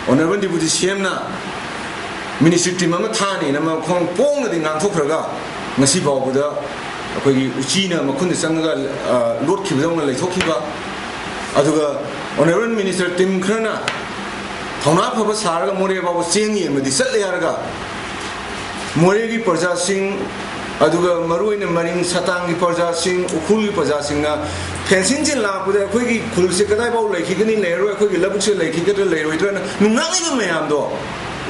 Honourable Deputy CMꯅ ministry team ꯑꯃ ꯊꯥꯅꯤꯅ ꯃꯈꯣꯡ ꯄꯣꯡꯅꯗꯤ ꯉꯥꯡꯊꯣꯛꯈ꯭ꯔꯒ ꯉꯁꯤ ꯐꯥꯎꯕꯗ ꯑꯩꯈꯣꯏꯒꯤ ꯎꯆꯤꯅ ꯃꯈꯨꯟꯗ ꯆꯪꯉꯒ, ꯑ, ꯂꯣꯠꯈꯤꯕꯗꯧꯅ ꯂꯩꯊꯣꯛꯈꯤꯕ, ꯑꯗꯨꯒ Honourable Minister team ꯈꯔꯅ ꯊꯧꯅꯥ ꯐꯕ ꯁꯥꯔꯒ ꯃꯣꯔꯦ ꯐꯥꯎꯕ ꯆꯦꯡ ꯌꯦꯟꯕꯗꯤ ꯆꯠꯂꯦ ꯍꯥꯏꯔꯒ ꯃꯣꯔꯦꯒꯤ ꯄ꯭ꯔꯖꯥꯁꯤꯡ, ꯑꯗꯨꯒ ꯃꯔꯨꯑꯣꯏꯅ ꯃꯔꯤꯡ ꯁꯇꯥꯡꯒꯤ ꯄ꯭ꯔꯖꯥꯁꯤꯡ, ꯎꯈ꯭ꯔꯨꯜꯒꯤ ꯄ꯭ꯔꯖꯥꯁꯤꯡꯅ ꯐꯦꯟꯁꯤꯡꯁꯦ ꯂꯥꯛꯄꯗ ꯑꯩꯈꯣꯏꯒꯤ ꯈꯨꯜꯁꯦ ꯀꯗꯥꯏꯐꯥꯎ ꯂꯩꯈꯤꯒꯅꯤ, ꯂꯩꯔꯔꯣꯏ, ꯑꯩꯈꯣꯏꯒꯤ ꯂꯧꯕꯨꯛꯁꯦ ꯂꯩꯈꯤꯒꯗ꯭ꯔꯥ, ꯂꯩꯔꯣꯏꯗ꯭ꯔꯥꯅ ꯅꯨꯡꯉꯥꯏꯉꯤꯕ ꯃꯌꯥꯝꯗꯣ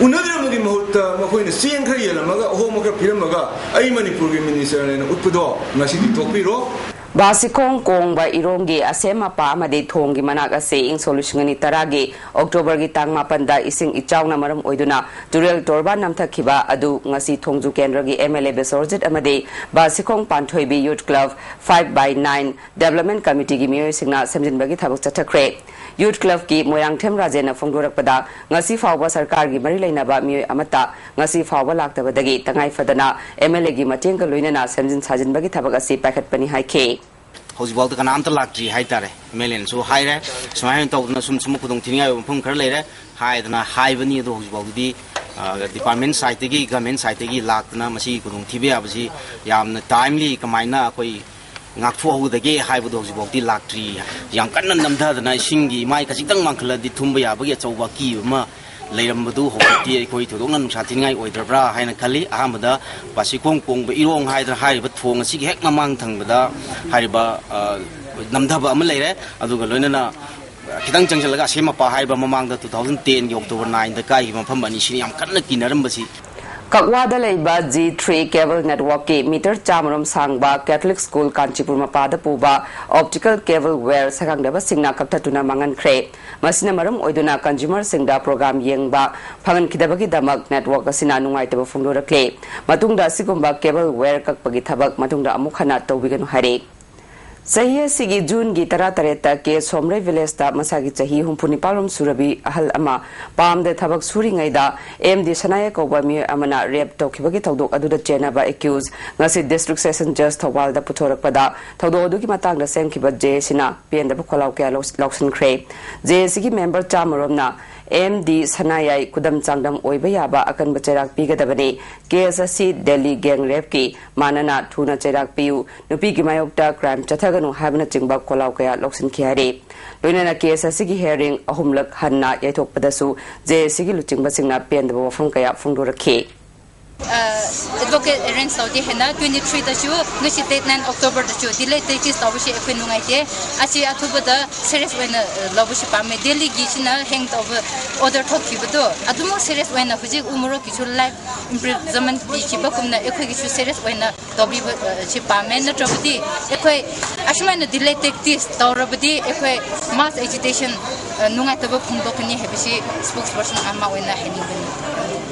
ꯎꯅꯗ꯭ꯔꯕꯒꯤ ꯃꯍꯨꯠꯇ ꯃꯈꯣꯏꯅ ꯆꯦꯡ ꯈꯔ ꯌꯦꯜꯂꯝꯃꯒ, ꯑꯍꯣꯡꯕ ꯈꯔ ꯄꯤꯔꯝꯃꯒ, "ꯑꯩ ꯃꯅꯤꯄꯨꯔꯒꯤ ministerꯅꯦꯅ" ꯎꯠꯄꯗꯣ ꯉꯁꯤꯗꯤ ꯇꯣꯛꯄꯤꯔꯣ꯫ ꯕꯥꯁꯤꯈꯣꯡ ꯀꯣꯡꯕ ꯏꯔꯣꯡꯒꯤ ꯑꯁꯦꯝ ꯑꯄꯥ ꯑꯃꯗꯤ ꯊꯣꯡꯒꯤ ꯃꯅꯥꯛ ꯑꯁꯤ ꯏꯪ ꯁꯣꯛ ꯂꯤꯁꯤꯡ ꯑꯅꯤ ꯇꯔꯥꯒꯤ Octoberꯒꯤ ꯇꯥꯡ ꯃꯥꯄꯟꯗ ꯏꯁꯤꯡ ꯏꯆꯥꯎꯅ ꯃꯔꯝ ꯑꯣꯏꯗꯨꯅ ꯇꯨꯔꯦꯜ ꯇꯣꯔꯕꯥꯟ ꯅꯝꯊꯈꯤꯕ ꯑꯗꯨ ꯉꯁꯤ ꯊꯣꯡꯖꯨ ꯀꯦꯟꯗ꯭ꯔꯒꯤ MLA ꯕꯤꯁ꯭ꯋꯔꯖꯤꯠ ꯑꯃꯗꯤ ꯕꯥꯁꯤꯈꯣꯡ ꯄꯥꯟꯊꯣꯏꯕꯤ Youth Club five by nine Development Committeeꯒꯤ ꯃꯤꯑꯣꯏꯁꯤꯡꯅ ꯁꯦꯝꯖꯤꯟꯕꯒꯤ ꯊꯕꯛ ꯆꯠꯊꯈ꯭ꯔꯦ꯫ Youth Clubꯀꯤ ꯃꯣꯏꯔꯥꯡꯊꯦꯝ ꯔꯥꯖꯦꯟꯅ ꯐꯣꯡꯗꯣꯔꯛꯄꯗ, ꯉꯁꯤ ꯐꯥꯎꯕ ꯁꯔꯀꯥꯔꯒꯤ ꯃꯔꯤ ꯂꯩꯅꯕ ꯃꯤꯑꯣꯏ ꯑꯃꯠꯇ ꯉꯁꯤ ꯐꯥꯎꯕ ꯂꯥꯛꯇꯕꯗꯒꯤ ꯇꯉꯥꯏ ꯐꯗꯅ MLAꯒꯤ ꯃꯇꯦꯡꯒ ꯂꯣꯏꯅꯅ ꯁꯦꯝꯖꯤꯟ ꯁꯥꯖꯤꯟꯕꯒꯤ ꯊꯕꯛ ꯑꯁꯤ ꯄꯥꯏꯈꯠꯄꯅꯤ ꯍꯥꯏꯈꯤ꯫ ꯍꯧꯖꯤꯛꯐꯥꯎꯗ ꯀꯅꯥꯝꯇ ꯂꯥꯛꯇ꯭ꯔꯤ ꯍꯥꯏꯇꯥꯔꯦ꯫ MLAꯅꯁꯨ ꯍꯥꯏꯔꯦ, ꯁꯨꯃꯥꯏꯅ ꯇꯧꯗꯅ ꯁꯨꯝ ꯁꯨꯝ ꯈꯨꯗꯣꯡ ꯊꯤꯅꯤꯡꯉꯥꯏ ꯑꯣꯏꯕ ꯃꯐꯝ ꯈꯔ ꯂꯩꯔꯦ ꯍꯥꯏꯗꯅ ꯍꯥꯏꯕꯅꯤ꯫ ꯑꯗꯣ ꯍꯧꯖꯤꯛꯐꯥꯎꯗꯗꯤ, ꯑ, department sideꯇꯒꯤ, government sideꯇꯒꯤ ꯂꯥꯛꯇꯅ ꯃꯁꯤꯒꯤ ꯈꯨꯗꯣꯡꯊꯤꯕ ꯌꯥꯕꯁꯤ ꯌꯥꯝꯅ timely ꯀꯃꯥꯏꯅ ꯑꯩꯈꯣꯏ ꯉꯥꯛꯊꯣꯛꯍꯧꯒꯗꯒꯦ ꯍꯥꯏꯕꯗꯣ ꯍꯧꯖꯤꯛꯐꯥꯎꯗꯤ ꯂꯥꯛꯇ꯭ꯔꯤ꯫ ꯌꯥꯝ ꯀꯟꯅ ꯅꯝꯊꯗꯅ ꯏꯁꯤꯡꯒꯤ ꯏꯃꯥꯏ ꯈꯖꯤꯛꯇꯪ ꯃꯥꯡꯈꯠꯂꯗꯤ ꯊꯨꯝꯕ ꯌꯥꯕꯒꯤ ꯑꯆꯧꯕ ꯑꯀꯤꯕ ꯑꯃ ꯂꯩꯔꯝꯕꯗꯨ ꯍꯧꯖꯤꯛꯇꯤ ꯑꯩꯈꯣꯏ ꯊꯣꯏꯗꯣꯛꯅ ꯅꯨꯡꯁꯥ ꯊꯤꯅꯤꯡꯉꯥꯏ ꯑꯣꯏꯗ꯭ꯔꯕ꯭ꯔꯥ ꯍꯥꯏꯅ ꯈꯜꯂꯤ꯫ ꯑꯍꯥꯟꯕꯗ ꯄꯥꯁꯤꯀꯣꯡ ꯀꯣꯡꯕ ꯏꯔꯣꯡ ꯍꯥꯏꯗꯅ ꯍꯥꯏꯔꯤꯕ ꯊꯣꯡ ꯑꯁꯤꯒꯤ ꯍꯦꯛ ꯃꯃꯥꯡ ꯊꯪꯕꯗ ꯍꯥꯏꯔꯤꯕ, ꯑ, ꯅꯝꯊꯕ ꯑꯃ ꯂꯩꯔꯦ꯫ ꯑꯗꯨꯒ ꯂꯣꯏꯅꯅ ꯈꯤꯇꯪ ꯆꯪꯁꯤꯜꯂꯒ ꯑꯁꯦꯝ ꯑꯄꯥ ꯍꯥꯏꯔꯤꯕ ꯃꯃꯥꯡꯗ two thousand ten ꯒꯤ October nine ꯗ ꯀꯥꯏꯈꯤꯕ ꯃꯐꯝ ꯑꯅꯤꯁꯤꯅ ꯌꯥꯝ ꯀꯟꯅ ꯀꯤꯅꯔꯝꯕꯁꯤ꯫ ꯀꯛꯋꯥꯗ ꯂꯩꯕ G three cable network ꯀꯤ meter ꯆꯥꯃꯔꯣꯝ ꯁꯥꯡꯕ Catholic School ꯀꯥꯟꯆꯤꯄꯨꯔ ꯃꯄꯥꯗ ꯄꯨꯕ optical cable wire ꯁꯛꯈꯪꯗꯕꯁꯤꯡꯅ ꯀꯛꯊꯠꯇꯨꯅ ꯃꯥꯡꯍꯟꯈ꯭ꯔꯦ꯫ ꯃꯁꯤꯅ ꯃꯔꯝ ꯑꯣꯏꯗꯨꯅ consumer ꯁꯤꯡꯗ program ꯌꯦꯡꯕ ꯐꯪꯍꯟꯈꯤꯗꯕꯒꯤꯗꯃꯛ network ꯑꯁꯤꯅ ꯅꯨꯡꯉꯥꯏꯇꯕ ꯐꯣꯡꯗꯣꯔꯛꯂꯦ꯫ ꯃꯇꯨꯡꯗ ꯑꯁꯤꯒꯨꯝꯕ cable wire ꯀꯛꯄꯒꯤ ꯊꯕꯛ ꯃꯇꯨꯡꯗ ꯑꯃꯨꯛ ꯍꯟꯅ ꯇꯧꯕꯤꯒꯅꯨ ꯍꯥꯏꯔꯤ꯫ ꯆꯍꯤ ꯑꯁꯤꯒꯤ ꯖꯨꯟꯒꯤ ꯇꯔꯥꯇꯔꯦꯠꯇ ꯀꯦ ꯁꯣꯝꯔꯩ ꯚꯤꯂꯦꯖꯇ ꯃꯁꯥꯒꯤ ꯆꯍꯤ ꯍꯨꯝꯐꯨ ꯅꯤꯄꯥꯜ ꯔꯣꯝ ꯁꯨꯔꯕꯤ ꯑꯍꯜ ꯑꯃ ꯄꯥꯝꯗ ꯊꯕꯛ ꯁꯨꯔꯤꯉꯩꯗ ꯑꯦꯝ ꯗꯤ ꯁꯅꯥꯌꯥꯏ ꯀꯧꯕ ꯃꯤꯑꯣꯏ ꯑꯃꯅ rape ꯇꯧꯈꯤꯕꯒꯤ ꯊꯧꯗꯣꯛ ꯑꯗꯨꯗ ꯆꯦꯟꯅꯕ accused ꯉꯁꯤ District Session Judge ꯊꯧꯕꯥꯜꯗ ꯄꯨꯊꯣꯔꯛꯄꯗ ꯊꯧꯗꯣꯛ ꯑꯗꯨꯒꯤ ꯃꯇꯥꯡꯗ ꯁꯦꯝꯈꯤꯕ J A C ꯅ ꯄꯦꯟꯗꯕ ꯈꯣꯜꯂꯥꯎ ꯀꯌꯥ ꯂꯧꯁ-, ꯂꯧꯁꯤꯟꯈ꯭ꯔꯦ꯫ J A C ꯒꯤ member ꯆꯥꯃꯔꯣꯝꯅ ꯑꯦꯝ ꯗꯤ ꯁꯅꯥꯌꯥꯏ ꯈꯨꯗꯝ ꯆꯥꯡꯗꯝ ꯑꯣꯏꯕ ꯌꯥꯕ ꯑꯀꯟꯕ ꯆꯩꯔꯥꯛ ꯄꯤꯒꯗꯕꯅꯤ꯫ Case ꯑꯁꯤ Delhi gang rape ꯀꯤ ꯃꯥꯟꯅꯅ ꯊꯨꯅ ꯆꯩꯔꯥꯛ ꯄꯤꯌꯨ, ꯅꯨꯄꯤꯒꯤ ꯃꯥꯌꯣꯛꯇ crime ꯆꯠꯊꯒꯅꯨ ꯍꯥꯏꯕꯅꯆꯤꯡꯕ ꯈꯣꯜꯂꯥꯎ ꯀꯌꯥ ꯂꯧꯁꯤꯟꯈꯤ ꯍꯥꯏꯔꯤ꯫ ꯂꯣꯏꯅꯅ case ꯑꯁꯤꯒꯤ hearing ꯑꯍꯨꯝꯂꯛ ꯍꯟꯅ ꯌꯩꯊꯣꯛꯄꯗꯁꯨ J A C ꯒꯤ ꯂꯨꯆꯤꯡꯕꯁꯤꯡꯅ ꯄꯦꯟꯗꯕ ꯋꯥꯐꯝ ꯀꯌꯥ ꯐꯣꯡꯗꯣꯔꯛꯈꯤ꯫ ꯑꯦꯗꯚꯣꯀꯦꯠ ꯑꯦꯔꯦꯟꯖ ꯇꯧꯗꯦ ꯍꯥꯏꯅ twenty three ꯗꯁꯨ, ꯉꯁꯤ date nine October ꯗꯁꯨ delay tactics ꯇꯧꯕꯁꯤ ꯑꯩꯈꯣꯏ ꯅꯨꯡꯉꯥꯏꯇꯦ꯫ ꯑꯁꯤ ꯑꯊꯨꯕꯗ serious ꯑꯣꯏꯅ, ꯑ, ꯂꯧꯕꯁꯤ ꯄꯥꯝꯃꯦ꯫ ꯗꯦꯜꯂꯤꯒꯤꯁꯤꯅ hang ꯇꯧꯕ order ꯊꯣꯛꯈꯤꯕꯗꯣ ꯑꯗꯨꯃꯛ serious ꯑꯣꯏꯅ ꯍꯧꯖꯤꯛ ꯎꯃꯣꯔꯣꯛꯀꯤꯁꯨ life imprisonment ꯄꯤꯈꯤꯕꯒꯨꯝꯅ ꯑꯩꯈꯣꯏꯒꯤꯁꯨ serious ꯑꯣꯏꯅ ꯇꯧꯕꯤꯕ, ꯑ, ꯁꯤ ꯄꯥꯝꯃꯦ꯫ ꯅꯠꯇ꯭ꯔꯕꯗꯤ ꯑꯩꯈꯣꯏ ꯑꯁꯨꯃꯥꯏꯅ delay tactics ꯇꯧꯔꯕꯗꯤ ꯑꯩꯈꯣꯏ mass agitation, ꯑ, ꯅꯨꯡꯉꯥꯏꯇꯕ ꯐꯣꯡꯗꯣꯛꯀꯅꯤ ꯍꯥꯏꯕꯁꯤ spokesperson ꯑꯃ ꯑꯣꯏꯅ ꯍꯥꯏꯅꯤꯡꯕꯅꯤ꯫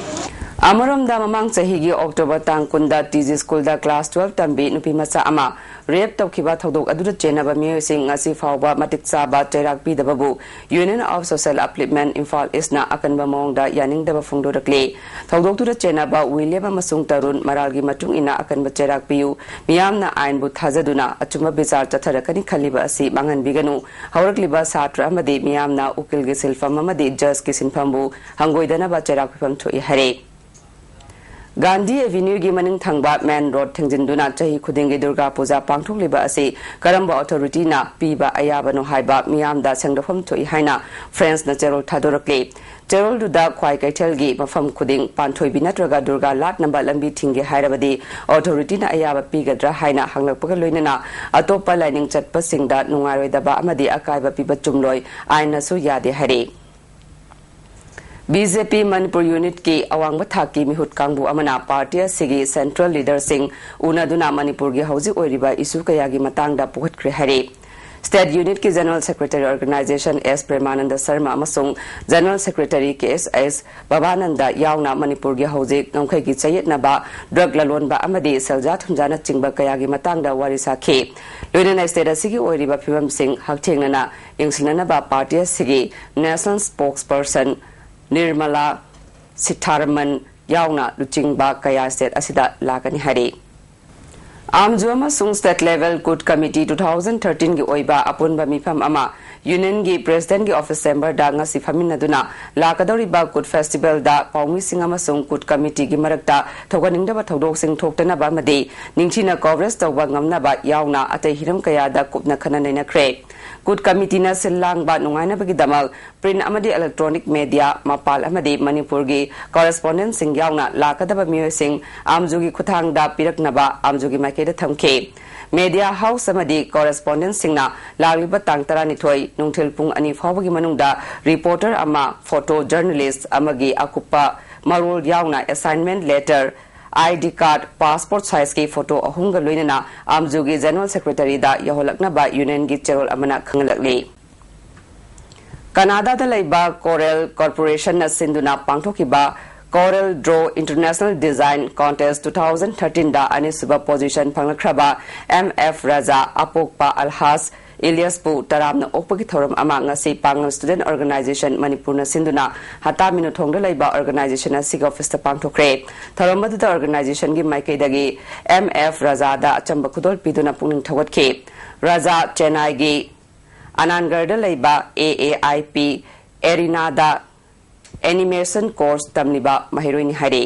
ꯑꯃꯔꯣꯝꯗ, ꯃꯃꯥꯡ ꯆꯍꯤꯒꯤ October ꯇꯥꯡ ꯀꯨꯟꯗ T G school ꯗ class twelve ꯇꯝꯕꯤ ꯅꯨꯄꯤ ꯃꯆꯥ ꯑꯃ rape ꯇꯧꯈꯤꯕ ꯊꯧꯗꯣꯛ ꯑꯗꯨꯗ ꯆꯦꯟꯅꯕ ꯃꯤꯑꯣꯏꯁꯤꯡ ꯉꯁꯤ ꯐꯥꯎꯕ ꯃꯇꯤꯛ ꯆꯥꯕ ꯆꯩꯔꯥꯛ ꯄꯤꯗꯕꯕꯨ Union of Social Upliftment Imphal East ꯅ ꯑꯀꯟꯕ ꯃꯑꯣꯡꯗ ꯌꯥꯅꯤꯡꯗꯕ ꯐꯣꯡꯗꯣꯔꯛꯂꯤ꯫ ꯊꯧꯗꯣꯛꯇꯨꯗ ꯆꯦꯟꯅꯕ ꯋꯤꯂꯤꯌꯝ ꯑꯃꯁꯨꯡ ꯇꯔꯨꯟ ꯃꯔꯥꯜꯒꯤ ꯃꯇꯨꯡ ꯏꯟꯅ ꯑꯀꯟꯕ ꯆꯩꯔꯥꯛ ꯄꯤꯌꯨ, ꯃꯤꯌꯥꯝꯅ ꯑꯥꯏꯟꯕꯨ ꯊꯥꯖꯗꯨꯅ ꯑꯆꯨꯝꯕ ꯕꯤꯆꯥꯔ ꯆꯠꯊꯔꯛꯀꯅꯤ ꯈꯜꯂꯤꯕ ꯑꯁꯤ ꯃꯥꯡꯍꯟꯕꯤꯒꯅꯨ꯫ ꯍꯧꯔꯛꯂꯤꯕ ꯁꯥꯇ꯭ꯔ ꯑꯃꯗꯤ ꯃꯤꯌꯥꯝꯅ ꯎꯀꯤꯜꯒꯤ ꯁꯤꯟꯐꯝ ꯑꯃꯗꯤ judge ꯀꯤ ꯁꯤꯟꯐꯝꯕꯨ ꯍꯪꯒꯣꯏꯗꯅꯕ ꯆꯩꯔꯥꯛ ꯄꯤꯐꯝ ꯊꯣꯛꯏ ꯍꯥꯏꯔꯦ꯫ ꯒꯥꯟꯙꯤ ꯑꯦꯚꯤꯅ꯭ꯌꯨꯒꯤ ꯃꯅꯤꯡ ꯊꯪꯕ ꯃꯦꯟ ꯔꯣꯗ ꯊꯤꯡꯖꯤꯟꯗꯨꯅ ꯆꯍꯤ ꯈꯨꯗꯤꯡꯒꯤ ꯗꯨꯔꯒꯥ ꯄꯨꯖꯥ ꯄꯥꯡꯊꯣꯛꯂꯤꯕ ꯑꯁꯤ ꯀꯔꯝꯕ ꯑꯣꯊꯣꯔꯤꯇꯤꯅ ꯄꯤꯕ ꯑꯌꯥꯕꯅꯣ ꯍꯥꯏꯕ ꯃꯤꯌꯥꯝꯗ ꯁꯦꯡꯗꯣꯛꯐꯝ ꯊꯣꯛꯏ ꯍꯥꯏꯅ ꯐ꯭ꯔꯦꯟꯁꯅ ꯆꯦꯔꯣꯜ ꯊꯥꯗꯣꯔꯛꯂꯤ꯫ ꯆꯦꯔꯣꯜꯗꯨꯗ ꯈ꯭ꯋꯥꯏ ꯀꯩꯊꯦꯜꯒꯤ ꯃꯐꯝ ꯈꯨꯗꯤꯡ ꯄꯥꯟꯊꯣꯏꯕꯤ ꯅꯠꯇ꯭ꯔꯒ ꯗꯨꯔꯒꯥ ꯂꯥꯠꯅꯕ ꯂꯝꯕꯤ ꯊꯤꯡꯒꯦ ꯍꯥꯏꯔꯕꯗꯤ ꯑꯣꯊꯣꯔꯤꯇꯤꯅ ꯑꯌꯥꯕ ꯄꯤꯒꯗ꯭ꯔꯥ ꯍꯥꯏꯅ ꯍꯪꯂꯛꯄꯒ ꯂꯣꯏꯅꯅ ꯑꯇꯣꯞꯄ ꯂꯥꯏꯅꯤꯡ ꯆꯠꯄꯁꯤꯡꯗ ꯅꯨꯡꯉꯥꯏꯔꯣꯏꯗꯕ ꯑꯃꯗꯤ ꯑꯀꯥꯏꯕ ꯄꯤꯕ ꯆꯨꯝꯂꯣꯏ, ꯑꯥꯏꯟꯅꯁꯨ ꯌꯥꯗꯦ ꯍꯥꯏꯔꯤ꯫ ꯕꯤ ꯖꯦ ꯄꯤ ꯃꯅꯤꯄꯨꯔ ꯌꯨꯅꯤꯠꯀꯤ ꯑꯋꯥꯡꯕ ꯊꯥꯛꯀꯤ ꯃꯤꯍꯨꯠ ꯀꯥꯡꯕꯨ ꯑꯃꯅ ꯄꯥꯔꯇꯤ ꯑꯁꯤꯒꯤ ꯁꯦꯟꯇ꯭ꯔꯦꯜ ꯂꯤꯗꯔꯁꯤꯡ ꯎꯅꯗꯨꯅ ꯃꯅꯤꯄꯨꯔꯒꯤ ꯍꯧꯖꯤꯛ ꯑꯣꯏꯔꯤꯕ ꯏꯁꯨ ꯀꯌꯥꯒꯤ ꯃꯇꯥꯡꯗ ꯄꯨꯈꯠꯈ꯭ꯔꯦ ꯍꯥꯏꯔꯤ꯫ ꯁ꯭ꯇꯦꯠ ꯌꯨꯅꯤꯠꯀꯤ ꯖꯦꯅꯔꯦꯜ ꯁꯦꯀ꯭ꯔꯦꯇꯔꯤ ꯑꯣꯔꯒꯅꯥꯏꯖꯦꯁꯟ ꯑꯦꯁ ꯄ꯭ꯔꯦꯃꯥꯅꯟꯗ ꯁꯔꯃ ꯑꯃꯁꯨꯡ ꯖꯦꯅꯔꯦꯜ ꯁꯦꯀ꯭ꯔꯦꯇꯔꯤ ꯀꯦ ꯑꯦꯁ ꯑꯦꯁ ꯕꯕꯥꯅꯟꯗ ꯌꯥꯎꯅ ꯃꯅꯤꯄꯨꯔꯒꯤ ꯍꯧꯖꯤꯛ ꯉꯝꯈꯩꯒꯤ ꯆꯌꯦꯠꯅꯕ, ꯗ꯭ꯔꯒ ꯂꯂꯣꯟꯕ ꯑꯃꯗꯤ ꯁꯦꯜꯖꯥ ꯊꯨꯝꯖꯥꯅꯆꯤꯡꯕ ꯀꯌꯥꯒꯤ ꯃꯇꯥꯡꯗ ꯋꯥꯔꯤ ꯁꯥꯈꯤ꯫ ꯂꯣꯏꯅꯅ ꯁ꯭ꯇꯦꯠ ꯑꯁꯤꯒꯤ ꯑꯣꯏꯔꯤꯕ ꯐꯤꯕꯝꯁꯤꯡ ꯍꯛꯊꯦꯡꯅꯅ ꯌꯦꯡꯁꯤꯟꯅꯅꯕ ꯄꯥꯔꯇꯤ ꯑꯁꯤꯒꯤ ꯅꯦꯁꯅꯦꯜ ꯁ꯭ꯄꯣꯛꯁ ꯄꯔꯁꯟ ꯅꯤꯔꯃꯂꯥ ꯁꯤꯊꯥꯔꯃꯟ ꯌꯥꯎꯅ ꯂꯨꯆꯤꯡꯕ ꯀꯌꯥ ꯁ꯭ꯇꯦꯠ ꯑꯁꯤꯗ ꯂꯥꯛꯀꯅꯤ ꯍꯥꯏꯔꯤ꯫ ꯑꯥꯝꯖꯨ ꯑꯃꯁꯨꯡ ꯁ꯭ꯇꯦꯠ ꯂꯦꯚꯦꯜ ꯀꯨꯠ ꯀꯃꯤꯇꯤ ꯇꯨ ꯊꯥꯎꯖꯟ ꯊꯥꯔꯇꯤꯟꯒꯤ ꯑꯣꯏꯕ ꯑꯄꯨꯟꯕ ꯃꯤꯐꯝ ꯑꯃ ꯌꯨꯅꯤꯌꯟꯒꯤ ꯄ꯭ꯔꯦꯁꯤꯗꯦꯟꯠꯒꯤ ꯑꯣꯐꯤꯁ ꯆꯦꯝꯕꯔꯗ ꯉꯁꯤ ꯐꯝꯃꯤꯟꯅꯗꯨꯅ ꯂꯥꯛꯀꯗꯧꯔꯤꯕ ꯀꯨꯠ ꯐꯦꯁꯇꯤꯚꯦꯜꯗ ꯄꯥꯎꯃꯤꯁꯤꯡ ꯑꯃꯁꯨꯡ ꯀꯨꯠ ꯀꯃꯤꯇꯤꯒꯤ ꯃꯔꯛꯇ ꯊꯣꯛꯍꯟꯅꯤꯡꯗꯕ ꯊꯧꯗꯣꯛꯁꯤꯡ ꯊꯣꯛꯇꯅꯕ ꯑꯃꯗꯤ ꯅꯤꯡꯊꯤꯅ ꯀꯣꯚꯔꯦꯖ ꯇꯧꯕ ꯉꯝꯅꯕ ꯌꯥꯎꯅ ꯑꯇꯩ ꯍꯤꯔꯝ ꯀꯌꯥꯗ ꯀꯨꯞꯅ ꯈꯟꯅ ꯅꯩꯅꯈ꯭ꯔꯦ꯫ ꯀꯨꯠ ꯀꯃꯤꯇꯤꯅ ꯁꯤꯜ ꯂꯥꯡꯕ ꯅꯨꯡꯉꯥꯏꯅꯕꯒꯤꯗꯃꯛ ꯄ꯭ꯔꯤꯟꯠ ꯑꯃꯗꯤ ꯏꯂꯦꯛꯇ꯭ꯔꯣꯅꯤꯛ ꯃꯦꯗꯤꯌꯥ, ꯃꯄꯥꯜ ꯑꯃꯗꯤ ꯃꯅꯤꯄꯨꯔꯒꯤ ꯀꯣꯔꯦꯁꯄꯣꯟꯗꯦꯟꯠꯁꯤꯡ ꯌꯥꯎꯅ ꯂꯥꯛꯀꯗꯕ ꯃꯤꯑꯣꯏꯁꯤꯡ ꯑꯥꯝꯖꯨꯒꯤ ꯈꯨꯠꯊꯥꯡꯗ ꯄꯤꯔꯛꯅꯕ ꯑꯥꯝꯖꯨꯒꯤ ꯃꯥꯏꯀꯩꯗ ꯊꯝꯈꯤ꯫ ꯃꯦꯗꯤꯌꯥ ꯍꯥꯎꯁ ꯑꯃꯗꯤ ꯀꯣꯔꯦꯁꯄꯣꯟꯗꯦꯟꯠꯁꯤꯡꯅ ꯂꯥꯛꯂꯤꯕ ꯇꯥꯡ ꯇꯔꯥꯅꯤꯊꯣꯏ ꯅꯨꯡꯊꯤꯜ ꯄꯨꯡ ꯑꯅꯤ ꯐꯥꯎꯕꯒꯤ ꯃꯅꯨꯡꯗ ꯔꯤꯄꯣꯔꯇꯔ ꯑꯃ, ꯐꯣꯇꯣ ꯖꯔꯅꯦꯂꯤꯁ꯭ꯠ ꯑꯃꯒꯤ ꯑꯀꯨꯞꯄ ꯃꯔꯣꯜ ꯌꯥꯎꯅ assignment letter, I D card, passport ꯁꯥꯏꯖꯀꯤ ꯐꯣꯇꯣ ꯑꯍꯨꯝꯒ ꯂꯣꯏꯅꯅ ꯑꯥꯝꯖꯨꯒꯤ ꯖꯦꯅꯔꯦꯜ ꯁꯦꯀ꯭ꯔꯦꯇꯔꯤꯗ ꯌꯧꯍꯜꯂꯛꯅꯕ ꯌꯨꯅꯤꯌꯟꯒꯤ ꯆꯦꯔꯣꯜ ꯑꯃꯅ ꯈꯪꯍꯜꯂꯛꯂꯤ꯫ ꯀꯅꯥꯗꯥꯗ ꯂꯩꯕ ꯀꯣꯔꯦꯜ ꯀꯣꯔꯄꯣꯔꯦꯁꯟꯅ ꯁꯤꯟꯗꯨꯅ ꯄꯥꯡꯊꯣꯛꯈꯤꯕ ꯀꯣꯔꯦꯜ ꯗ꯭ꯔꯣ international design contest two thousand ꯊꯥꯔꯇꯤꯟꯗ ꯑꯅꯤꯁꯨꯕ ꯄꯣꯖꯤꯁꯟ ꯐꯪꯂꯛꯈ꯭ꯔꯕ ꯑꯦꯝ ꯑꯦꯐ ꯔꯥꯖꯥ ꯑꯄꯣꯛꯄ ꯑꯜꯍꯥꯖ ꯏꯂꯤꯌꯁꯄꯨ ꯇꯔꯥꯝꯅ ꯑꯣꯛꯄꯒꯤ ꯊꯧꯔꯝ ꯑꯃ ꯉꯁꯤ ꯄꯥꯡꯒꯜ ꯁ꯭ꯇꯨꯗꯦꯟꯠ ꯑꯣꯔꯒꯅꯥꯏꯖꯦꯁꯟ ꯃꯅꯤꯄꯨꯔꯅ ꯁꯤꯟꯗꯨꯅ ꯍꯇꯥ ꯃꯤꯅꯨꯊꯣꯡꯗ ꯂꯩꯕ ꯑꯣꯔꯒꯅꯥꯏꯖꯦꯁꯟ ꯑꯁꯤꯒꯤ ꯑꯣꯐꯤꯁꯇ ꯄꯥꯡꯊꯣꯛꯈ꯭ꯔꯦ꯫ ꯊꯧꯔꯝ ꯑꯗꯨꯗ ꯑꯣꯔꯒꯅꯥꯏꯖꯦꯁꯟꯒꯤ ꯃꯥꯏꯀꯩꯗꯒꯤ ꯑꯦꯝ ꯑꯦꯐ ꯔꯥꯖꯥꯗ ꯑꯆꯝꯕ ꯈꯨꯗꯣꯜ ꯄꯤꯗꯨꯅ ꯄꯨꯛꯅꯤꯡ ꯊꯧꯒꯠꯈꯤ꯫ ꯔꯥꯖꯥ ꯆꯦꯟꯅꯥꯏꯒꯤ ꯑꯅꯥꯟꯒꯔꯗ ꯂꯩꯕ ꯑꯦ A I P ꯑꯦꯔꯤꯅꯥꯗ animation course ꯇꯝꯂꯤꯕ ꯃꯍꯩꯔꯣꯏꯅꯤ ꯍꯥꯏꯔꯤ꯫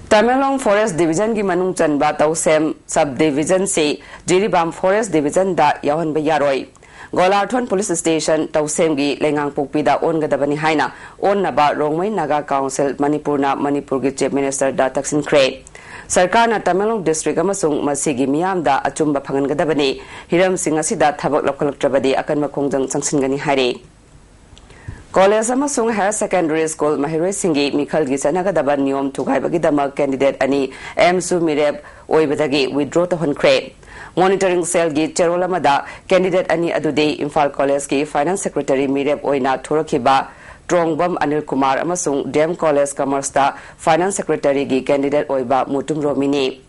ꯇꯃꯦꯡꯂꯣꯡ ꯐꯣꯔꯦꯁ ꯗꯤꯕꯤꯖꯟꯒꯤ ꯃꯅꯨꯡ ꯆꯟꯕ ꯇꯧꯁꯦꯝ ꯁꯕ ꯗꯤꯕꯤꯖꯟꯁꯤ ꯖꯤꯔꯤꯕꯥꯝ ꯐꯣꯔꯦꯁ ꯗꯤꯕꯤꯖꯟꯗ ꯌꯥꯎꯍꯟꯕ ꯌꯥꯔꯣꯏ꯫ ꯒꯣꯂꯥꯔꯊꯣꯟ ꯄꯨꯂꯤꯁ ꯁ꯭ꯇꯦꯁꯟ ꯇꯧꯁꯦꯝꯒꯤ ꯂꯩꯉꯥꯡꯄꯣꯛꯄꯤꯗ ꯑꯣꯟꯒꯗꯕꯅꯤ ꯍꯥꯏꯅ ꯑꯣꯟꯅꯕ ꯔꯣꯡꯃꯩ ꯅꯥꯒꯥ ꯀꯥꯎꯟꯁꯤꯜ ꯃꯅꯤꯄꯨꯔꯅ ꯃꯅꯤꯄꯨꯔꯒꯤ ꯆꯤꯐ ꯃꯤꯅꯤꯁꯇꯔꯗ ꯇꯛꯁꯤꯟꯈ꯭ꯔꯦ꯫ ꯁꯔꯀꯥꯔꯅ ꯇꯃꯦꯡꯂꯣꯡ ꯗꯤꯁꯇ꯭ꯔꯤꯛ ꯑꯃꯁꯨꯡ ꯃꯁꯤꯒꯤ ꯃꯤꯌꯥꯝꯗ ꯑꯆꯨꯝꯕ ꯐꯪꯍꯟꯒꯗꯕꯅꯤ꯫ ꯍꯤꯔꯝꯁꯤꯡ ꯑꯁꯤꯗ ꯊꯕꯛ ꯂꯧꯈꯠꯂꯛꯇ꯭ꯔꯕꯗꯤ ꯑꯀꯟꯕ ꯈꯣꯡꯖꯪ ꯆꯪꯁꯤꯟꯒꯅꯤ ꯍꯥꯏꯔꯤ꯫ ꯀꯣꯂꯦꯖ ꯑꯃꯁꯨꯡ ꯍꯥꯌꯔ ꯁꯦꯀꯦꯟꯗꯔꯤ ꯁ꯭ꯀꯨꯜ ꯃꯍꯩꯔꯣꯏꯁꯤꯡꯒꯤ ꯃꯤꯈꯜꯒꯤ ꯆꯠꯅꯒꯗꯕ ꯅꯤꯌꯣꯝ ꯊꯨꯒꯥꯏꯕꯒꯤꯗꯃꯛ ꯀꯦꯟꯗꯤꯗꯦꯠ ꯑꯅꯤ ꯑꯦꯝꯁꯨ ꯃꯤꯔꯦꯞ ꯑꯣꯏꯕꯗꯒꯤ ꯋꯤꯗ꯭ꯔꯣ ꯇꯧꯍꯟꯈ꯭ꯔꯦ꯫ ꯃꯣꯅꯤꯇꯔꯤꯡ ꯁꯦꯜꯒꯤ ꯆꯦꯔꯣꯜ ꯑꯃꯗ ꯀꯦꯟꯗꯤꯗꯦꯠ ꯑꯅꯤ ꯑꯗꯨꯗꯤ ꯏꯝꯐꯥꯜ ꯀꯣꯂꯦꯖꯀꯤ ꯐꯥꯏꯅꯥꯟꯁ ꯁꯦꯀ꯭ꯔꯦꯇꯔꯤ ꯃꯤꯔꯦꯞ ꯑꯣꯏꯅ ꯊꯣꯔꯛꯈꯤꯕ ꯇ꯭ꯔꯣꯡꯕꯝ ꯑꯅꯤꯜ ꯀꯨꯃꯥꯔ ꯑꯃꯁꯨꯡ ꯗꯤ ꯑꯦꯝ ꯀꯣꯂꯦꯖ ꯀꯃꯔꯁꯇ ꯐꯥꯏꯅꯥꯟꯁ ꯁꯦꯀ꯭ꯔꯦꯇꯔꯤꯒꯤ ꯀꯦꯟꯗꯤꯗꯦꯠ ꯑꯣꯏꯕ ꯃꯨꯇꯨꯝ ꯔꯣꯃꯤꯅꯤ꯫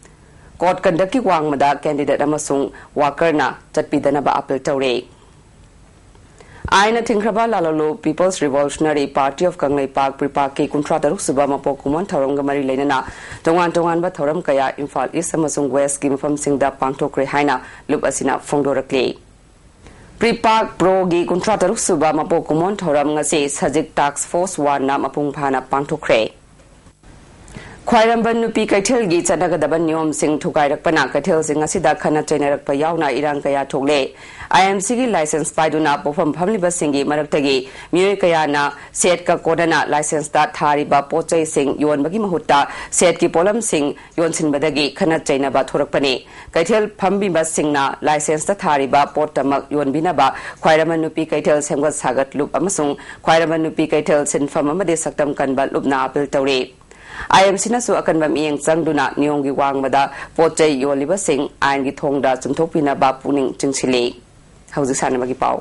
ꯀꯣꯗ ꯀꯟꯗꯛꯀꯤ ꯋꯥꯡꯃꯗ ꯀꯦꯟꯗꯤꯗꯦꯠ ꯑꯃꯁꯨꯡ ꯋꯥꯀꯔꯅ ꯆꯠꯄꯤꯗꯅꯕ ꯑꯥꯄꯤꯜ ꯇꯧꯔꯦ꯫ ꯑꯥꯏꯟꯅ ꯊꯤꯡꯈ꯭ꯔꯕ ꯂꯥꯂꯣꯂꯨ people's revolutionary party of Kangleipak, ꯄ꯭ꯔꯤꯄꯥꯛꯀꯤ ꯀꯨꯟꯊ꯭ꯔꯥ ꯇꯔꯨꯛ ꯁꯨꯕ ꯃꯄꯣꯛ ꯀꯨꯝꯑꯣꯟ ꯊꯧꯔꯝꯒ ꯃꯔꯤ ꯂꯩꯅꯅ ꯇꯣꯉꯥꯟ ꯇꯣꯉꯥꯟꯕ ꯊꯧꯔꯝ ꯀꯌꯥ ꯏꯝꯐꯥꯜ ꯏꯁ ꯑꯃꯁꯨꯡ ꯋꯦꯁꯀꯤ ꯃꯐꯝꯁꯤꯡꯗ ꯄꯥꯡꯊꯣꯛꯈ꯭ꯔꯦ ꯍꯥꯏꯅ ꯂꯨꯞ ꯑꯁꯤꯅ ꯐꯣꯡꯗꯣꯔꯛꯂꯤ꯫ ꯄ꯭ꯔꯤꯄꯥꯛ ꯄ꯭ꯔꯣꯒꯤ ꯀꯨꯟꯊ꯭ꯔꯥ ꯇꯔꯨꯛ ꯁꯨꯕ ꯃꯄꯣꯛ ꯀꯨꯝꯑꯣꯟ ꯊꯧꯔꯝ ꯉꯁꯤ ꯁꯖꯤꯛ ꯇꯥꯛꯁ ꯐꯣꯔꯁ ꯋꯥꯟꯅ ꯃꯄꯨꯡ ꯐꯥꯅ ꯄꯥꯡꯊꯣꯛꯈ꯭ꯔꯦ꯫ ꯈ꯭ꯋꯥꯏꯔꯝꯕꯟ ꯅꯨꯄꯤ ꯀꯩꯊꯦꯜꯒꯤ ꯆꯠꯅꯒꯗꯕ ꯅꯤꯌꯣꯝꯁꯤꯡ ꯊꯨꯒꯥꯏꯔꯛꯄꯅ ꯀꯩꯊꯦꯜꯁꯤꯡ ꯑꯁꯤꯗ ꯈꯠꯅ ꯆꯩꯅꯔꯛꯄ ꯌꯥꯎꯅ ꯏꯔꯥꯡ ꯀꯌꯥ ꯊꯣꯛꯂꯦ꯫ ꯑꯥꯏ ꯑꯦꯝ ꯁꯤꯒꯤ ꯂꯥꯏꯁꯦꯟꯁ ꯄꯥꯏꯗꯨꯅ ꯄꯣꯠꯐꯝ ꯐꯝꯂꯤꯕꯁꯤꯡꯒꯤ ꯃꯔꯛꯇꯒꯤ ꯃꯤꯑꯣꯏ ꯀꯌꯥꯅ ꯁꯦꯠꯀ ꯀꯣꯟꯅꯅ ꯂꯥꯏꯁꯦꯟꯁꯇ ꯊꯥꯔꯤꯕ ꯄꯣꯠ ꯆꯩꯁꯤꯡ ꯌꯣꯟꯕꯒꯤ ꯃꯍꯨꯠꯇ ꯁꯦꯠꯀꯤ ꯄꯣꯠꯂꯝꯁꯤꯡ ꯌꯣꯟꯁꯤꯟꯕꯗꯒꯤ ꯈꯠꯅ ꯆꯩꯅꯕ ꯊꯣꯔꯛꯄꯅꯤ꯫ ꯀꯩꯊꯦꯜ ꯐꯝꯕꯤꯕꯁꯤꯡꯅ ꯂꯥꯏꯁꯦꯟꯁꯇ ꯊꯥꯔꯤꯕ ꯄꯣꯠꯇꯃꯛ ꯌꯣꯟꯕꯤꯅꯕ ꯈ꯭ꯋꯥꯏꯔꯝꯕꯟ ꯅꯨꯄꯤ ꯀꯩꯊꯦꯜ ꯁꯦꯝꯒꯠ ꯁꯥꯒꯠ ꯂꯨꯞ ꯑꯃꯁꯨꯡ ꯈ꯭ꯋꯥꯏꯔꯝꯕꯟ ꯅꯨꯄꯤ ꯀꯩꯊꯦꯜ ꯁꯤꯟꯐꯝ ꯑꯃꯗꯤ ꯁꯛꯇꯝ ꯀꯟꯕ ꯂꯨꯞꯅ ꯑꯥꯄꯤꯜ ꯇꯧꯔꯤ꯫ ꯑꯥꯏ ꯑꯦꯝ ꯁꯤꯅꯁꯨ ꯑꯀꯟꯕ ꯃꯤꯠꯌꯦꯡ ꯆꯪꯗꯨꯅ ꯅꯤꯌꯣꯝꯒꯤ ꯋꯥꯡꯃꯗ ꯄꯣꯠ ꯆꯩ ꯌꯣꯜꯂꯤꯕꯁꯤꯡ ꯑꯥꯏꯟꯒꯤ ꯊꯣꯡꯗ ꯆꯨꯝꯊꯣꯛꯄꯤꯅꯕ ꯄꯨꯛꯅꯤꯡ ꯆꯤꯡꯁꯤꯜꯂꯤ꯫ ꯍꯧꯖꯤꯛ ꯁꯥꯟꯅꯕꯒꯤ ꯄꯥꯎ꯫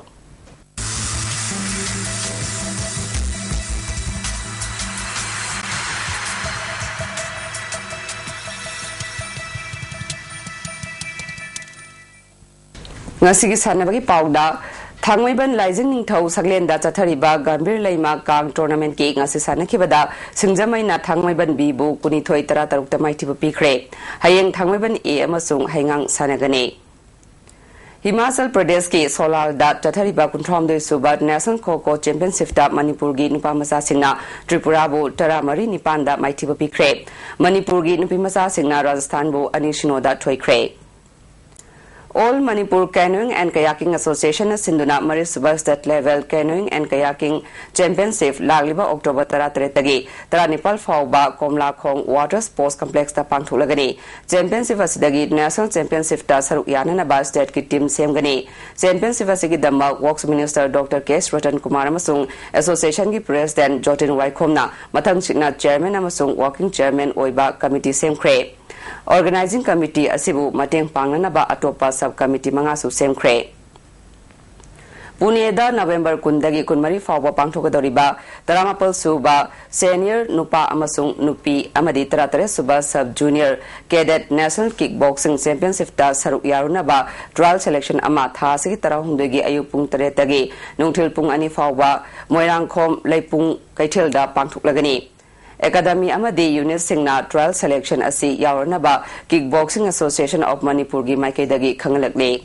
ꯉꯁꯤꯒꯤ ꯁꯥꯟꯅꯕꯒꯤ ꯄꯥꯎꯗ, ꯊꯥꯡꯃꯩꯕꯟ ꯂꯥꯏꯖꯤꯡ ꯅꯤꯡꯊꯧ ꯁꯛꯂꯦꯟꯗ ꯆꯠꯊꯔꯤꯕ ꯒꯝꯚꯤꯔ ꯂꯩꯃ ꯀꯥꯡ ꯇꯣꯔꯅꯥꯃꯦꯟꯠꯀꯤ ꯉꯁꯤ ꯁꯥꯟꯅꯈꯤꯕꯗ ꯁꯤꯡꯖꯃꯩꯅ ꯊꯥꯡꯃꯩꯕꯟ ꯕꯤꯕꯨ ꯀꯨꯟꯅꯤꯊꯣꯏ ꯇꯔꯥ ꯇꯔꯨꯛꯇ ꯃꯥꯏꯊꯤꯕ ꯄꯤꯈ꯭ꯔꯦ꯫ ꯍꯌꯦꯡ ꯊꯥꯡꯃꯩꯕꯟ ꯑꯦ ꯑꯃꯁꯨꯡ ꯍꯩꯉꯥꯡ ꯁꯥꯟꯅꯒꯅꯤ꯫ ꯍꯤꯃꯥꯆꯜ ꯄ꯭ꯔꯗꯦꯁꯀꯤ ꯁꯣꯂꯥꯜꯗ ꯆꯠꯊꯔꯤꯕ ꯀꯨꯟꯊ꯭ꯔꯥꯍꯨꯝꯗꯣꯏ ꯁꯨꯕ ꯅꯦꯁꯅꯦꯜ ꯈꯣ ꯈꯣ ꯆꯦꯝꯄꯤꯌꯟꯁꯤꯞꯇ ꯃꯅꯤꯄꯨꯔꯒꯤ ꯅꯨꯄꯥ ꯃꯆꯥꯁꯤꯡꯅ ꯇ꯭ꯔꯤꯄꯨꯔꯥꯕꯨ ꯇꯔꯥꯃꯔꯤ ꯅꯤꯄꯥꯟꯗ ꯃꯥꯏꯊꯤꯕ ꯄꯤꯈ꯭ꯔꯦ꯫ ꯃꯅꯤꯄꯨꯔꯒꯤ ꯅꯨꯄꯤ ꯃꯆꯥꯁꯤꯡꯅ ꯔꯥꯖꯁꯊꯥꯟꯕꯨ ꯑꯅꯤ ꯁꯤꯅꯣꯗ ꯊꯣꯏꯈ꯭ꯔꯦ꯫ All Manipur Canoeing and Kayaking Association ꯅ ꯁꯤꯟꯗꯨꯅ ꯃꯔꯤꯁꯨꯕ State Level Canoeing and Kayaking Championship ꯂꯥꯛꯂꯤꯕ ꯑꯣꯛꯇꯣꯕꯔ ꯇꯔꯥꯇꯔꯦꯠꯇꯒꯤ ꯇꯔꯥꯅꯤꯄꯥꯜ ꯐꯥꯎꯕ ꯀꯣꯝꯂꯥꯈꯣꯡ Water Sports Complex ꯇ ꯄꯥꯡꯊꯣꯛꯂꯒꯅꯤ꯫ ꯆꯦꯝꯄꯤꯌꯟꯁꯤꯞ ꯑꯁꯤꯗꯒꯤ ꯅꯦꯁꯅꯦꯜ ꯆꯦꯝꯄꯤꯌꯟꯁꯤꯞꯇ ꯁꯔꯨꯛ ꯌꯥꯅꯅꯕ ꯁ꯭ꯇꯦꯠꯀꯤ ꯇꯤꯝ ꯁꯦꯝꯒꯅꯤ꯫ ꯆꯦꯝꯄꯤꯌꯟꯁꯤꯞ ꯑꯁꯤꯒꯤꯗꯃꯛ ꯋꯔꯛꯁ ꯃꯤꯅꯤꯁꯇꯔ ꯗꯣꯛꯇꯔ ꯀꯦ ꯑꯦꯁ ꯔꯇꯟ ꯀꯨꯃꯥꯔ ꯑꯃꯁꯨꯡ ꯑꯦꯁꯣꯁꯤꯌꯦꯁꯟꯒꯤ ꯄ꯭ꯔꯦꯁꯤꯗꯦꯟꯠ ꯖꯣꯇꯤꯟ ꯋꯥꯏꯈꯣꯝꯅ ꯃꯊꯪꯁꯤꯠꯅ ꯆꯦꯌꯔꯃꯦꯟ ꯑꯃꯁꯨꯡ ꯋꯥꯔꯀꯤꯡ ꯆꯦꯌꯔꯃꯦꯟ ꯑꯣꯏꯕ ꯀꯃꯤꯇꯤ ꯁꯦꯝꯈ꯭ꯔꯦ꯫ ꯑꯣꯔꯒꯅꯥꯏꯖꯤꯡ ꯀꯃꯤꯇꯤ ꯑꯁꯤꯕꯨ ꯃꯇꯦꯡ ꯄꯥꯡꯅꯅꯕ ꯑꯇꯣꯞꯄ ꯁꯕ ꯀꯃꯤꯇꯤ ꯃꯉꯥꯁꯨ ꯁꯦꯝꯈ꯭ꯔꯦ꯫ ꯄꯨꯅꯦꯗ ꯅꯕꯦꯝꯕꯔ ꯀꯨꯟꯗꯒꯤ ꯀꯨꯟꯃꯔꯤ ꯐꯥꯎꯕ ꯄꯥꯡꯊꯣꯛꯀꯗꯧꯔꯤꯕ ꯇꯔꯥꯃꯥꯄꯜ ꯁꯨꯕ ꯁꯦꯅꯤꯌꯔ ꯅꯨꯄꯥ ꯑꯃꯁꯨꯡ ꯅꯨꯄꯤ ꯑꯃꯗꯤ ꯇꯔꯥꯇꯔꯦꯠ ꯁꯨꯕ sub junior cadet national kick boxing ꯆꯦꯝꯄꯤꯌꯟꯁꯤꯞꯇ ꯁꯔꯨꯛ ꯌꯥꯔꯨꯅꯕ ꯇ꯭ꯔꯥꯌꯦꯜ ꯁꯦꯂꯦꯛꯁꯟ ꯑꯃ ꯊꯥ ꯑꯁꯤꯒꯤ ꯇꯔꯥꯍꯨꯝꯗꯣꯏꯒꯤ ꯑꯌꯨꯛ ꯄꯨꯡ ꯇꯔꯦꯠꯇꯒꯤ ꯅꯨꯡꯊꯤꯜ ꯄꯨꯡ ꯑꯅꯤ ꯐꯥꯎꯕ ꯃꯣꯏꯔꯥꯡꯈꯣꯝ ꯂꯩꯄꯨꯡ ꯀꯩꯊꯦꯜꯗ ꯄꯥꯡꯊꯣꯛꯂꯒꯅꯤ꯫ ꯑꯦꯀꯥꯗꯃꯤ ꯑꯃꯗꯤ ꯌꯨꯅꯤꯠꯁꯤꯡꯅ ꯇ꯭ꯔꯥꯌꯦꯜ ꯁꯦꯂꯦꯛꯁꯟ ꯑꯁꯤ ꯌꯥꯎꯔꯅꯕ ꯀꯤꯛ ꯕꯣꯛꯁꯤꯡ ꯑꯦꯁꯣꯁꯤꯌꯦꯁꯟ ꯑꯣꯐ ꯃꯅꯤꯄꯨꯔꯒꯤ ꯃꯥꯏꯀꯩꯗꯒꯤ ꯈꯪꯍꯜꯂꯛꯂꯤ꯫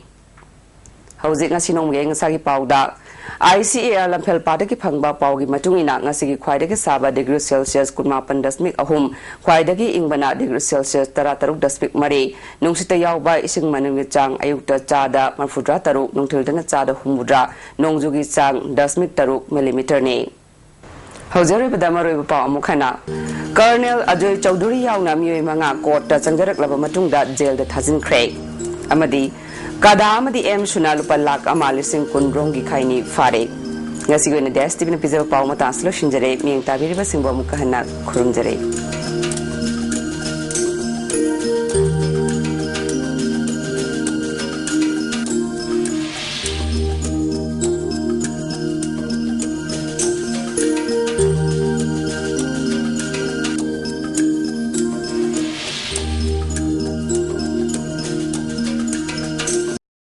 ꯍꯧꯖꯤꯛ ꯉꯁꯤ ꯅꯣꯡꯃꯒꯤ ꯑꯌꯤꯡ ꯑꯁꯥꯒꯤ ꯄꯥꯎꯗ, ꯑꯥꯏ ꯁꯤ ꯑꯦ ꯑꯥꯔ ꯂꯝꯐꯦꯜ ꯄꯥꯠꯇꯒꯤ ꯐꯪꯕ ꯄꯥꯎꯒꯤ ꯃꯇꯨꯡ ꯏꯟꯅ, ꯉꯁꯤꯒꯤ ꯈ꯭ꯋꯥꯏꯗꯒꯤ ꯁꯥꯕ ꯗꯤꯒ꯭ꯔꯤ ꯁꯦꯜꯁꯤꯌꯁ ꯀꯨꯟꯃꯥꯄꯟ ꯗꯁꯃꯤꯛ ꯑꯍꯨꯝ, ꯈ꯭ꯋꯥꯏꯗꯒꯤ ꯏꯪꯕꯅ ꯗꯤꯒ꯭ꯔꯤ ꯁꯦꯜꯁꯤꯌꯁ ꯇꯔꯥꯇꯔꯨꯛ ꯗꯁꯃꯤꯛ ꯃꯔꯤ, ꯅꯨꯡꯁꯤꯠꯇ ꯌꯥꯎꯕ ꯏꯁꯤꯡ ꯃꯅꯤꯜꯒꯤ ꯆꯥꯡ ꯑꯌꯨꯛꯇ ꯆꯥꯗ ꯃꯔꯤꯐꯨꯇꯔꯥ ꯇꯔꯨꯛ, ꯅꯨꯡꯊꯤꯜꯗꯅ ꯆꯥꯗ ꯍꯨꯝꯐꯨꯇꯔꯥ, ꯅꯣꯡꯖꯨꯒꯤ ꯆꯥꯡ ꯗꯁꯃꯤꯛ ꯇꯔꯨꯛ ꯃꯤꯂꯤꯃꯤꯇꯔꯅꯤ꯫ ꯍꯧꯖꯤꯛ ꯑꯔꯣꯏꯕꯗ ꯃꯔꯨꯑꯣꯏꯕ ꯄꯥꯎ ꯑꯃꯨꯛ ꯍꯟꯅ꯫ ꯀꯔꯅꯦꯜ ꯑꯖꯣꯏ ꯆꯧꯙꯨꯔꯤ ꯌꯥꯎꯅ ꯃꯤꯑꯣꯏ ꯃꯉꯥ ꯀꯣꯔꯠꯇ ꯆꯪꯖꯔꯛꯂꯕ ꯃꯇꯨꯡꯗ ꯖꯦꯜꯗ ꯊꯥꯖꯤꯟꯈ꯭ꯔꯦ꯫ ꯑꯃꯗꯤ ꯀꯥꯗꯥ ꯑꯃꯗꯤ ꯑꯦꯝ ꯁꯨꯅ ꯂꯨꯄꯥ ꯂꯥꯈ ꯑꯃ ꯂꯤꯁꯤꯡ ꯀꯨꯟ ꯔꯣꯝꯒꯤ ꯈꯥꯏꯅꯤ ꯐꯥꯔꯦ꯫ ꯉꯁꯤꯒꯤ ꯑꯣꯏꯅ ꯗꯦꯁ ꯇꯤꯚꯤꯅ ꯄꯤꯖꯕ ꯄꯥꯎ ꯃꯇꯥꯡ ꯑꯁꯤ ꯂꯣꯏꯁꯤꯟꯖꯔꯦ꯫ ꯃꯤꯠꯌꯦꯡ ꯇꯥꯕꯤꯔꯤꯕꯁꯤꯡꯕꯨ ꯑꯃꯨꯛꯀ ꯍꯟꯅ ꯈꯨꯔꯨꯝꯖꯔꯦ꯫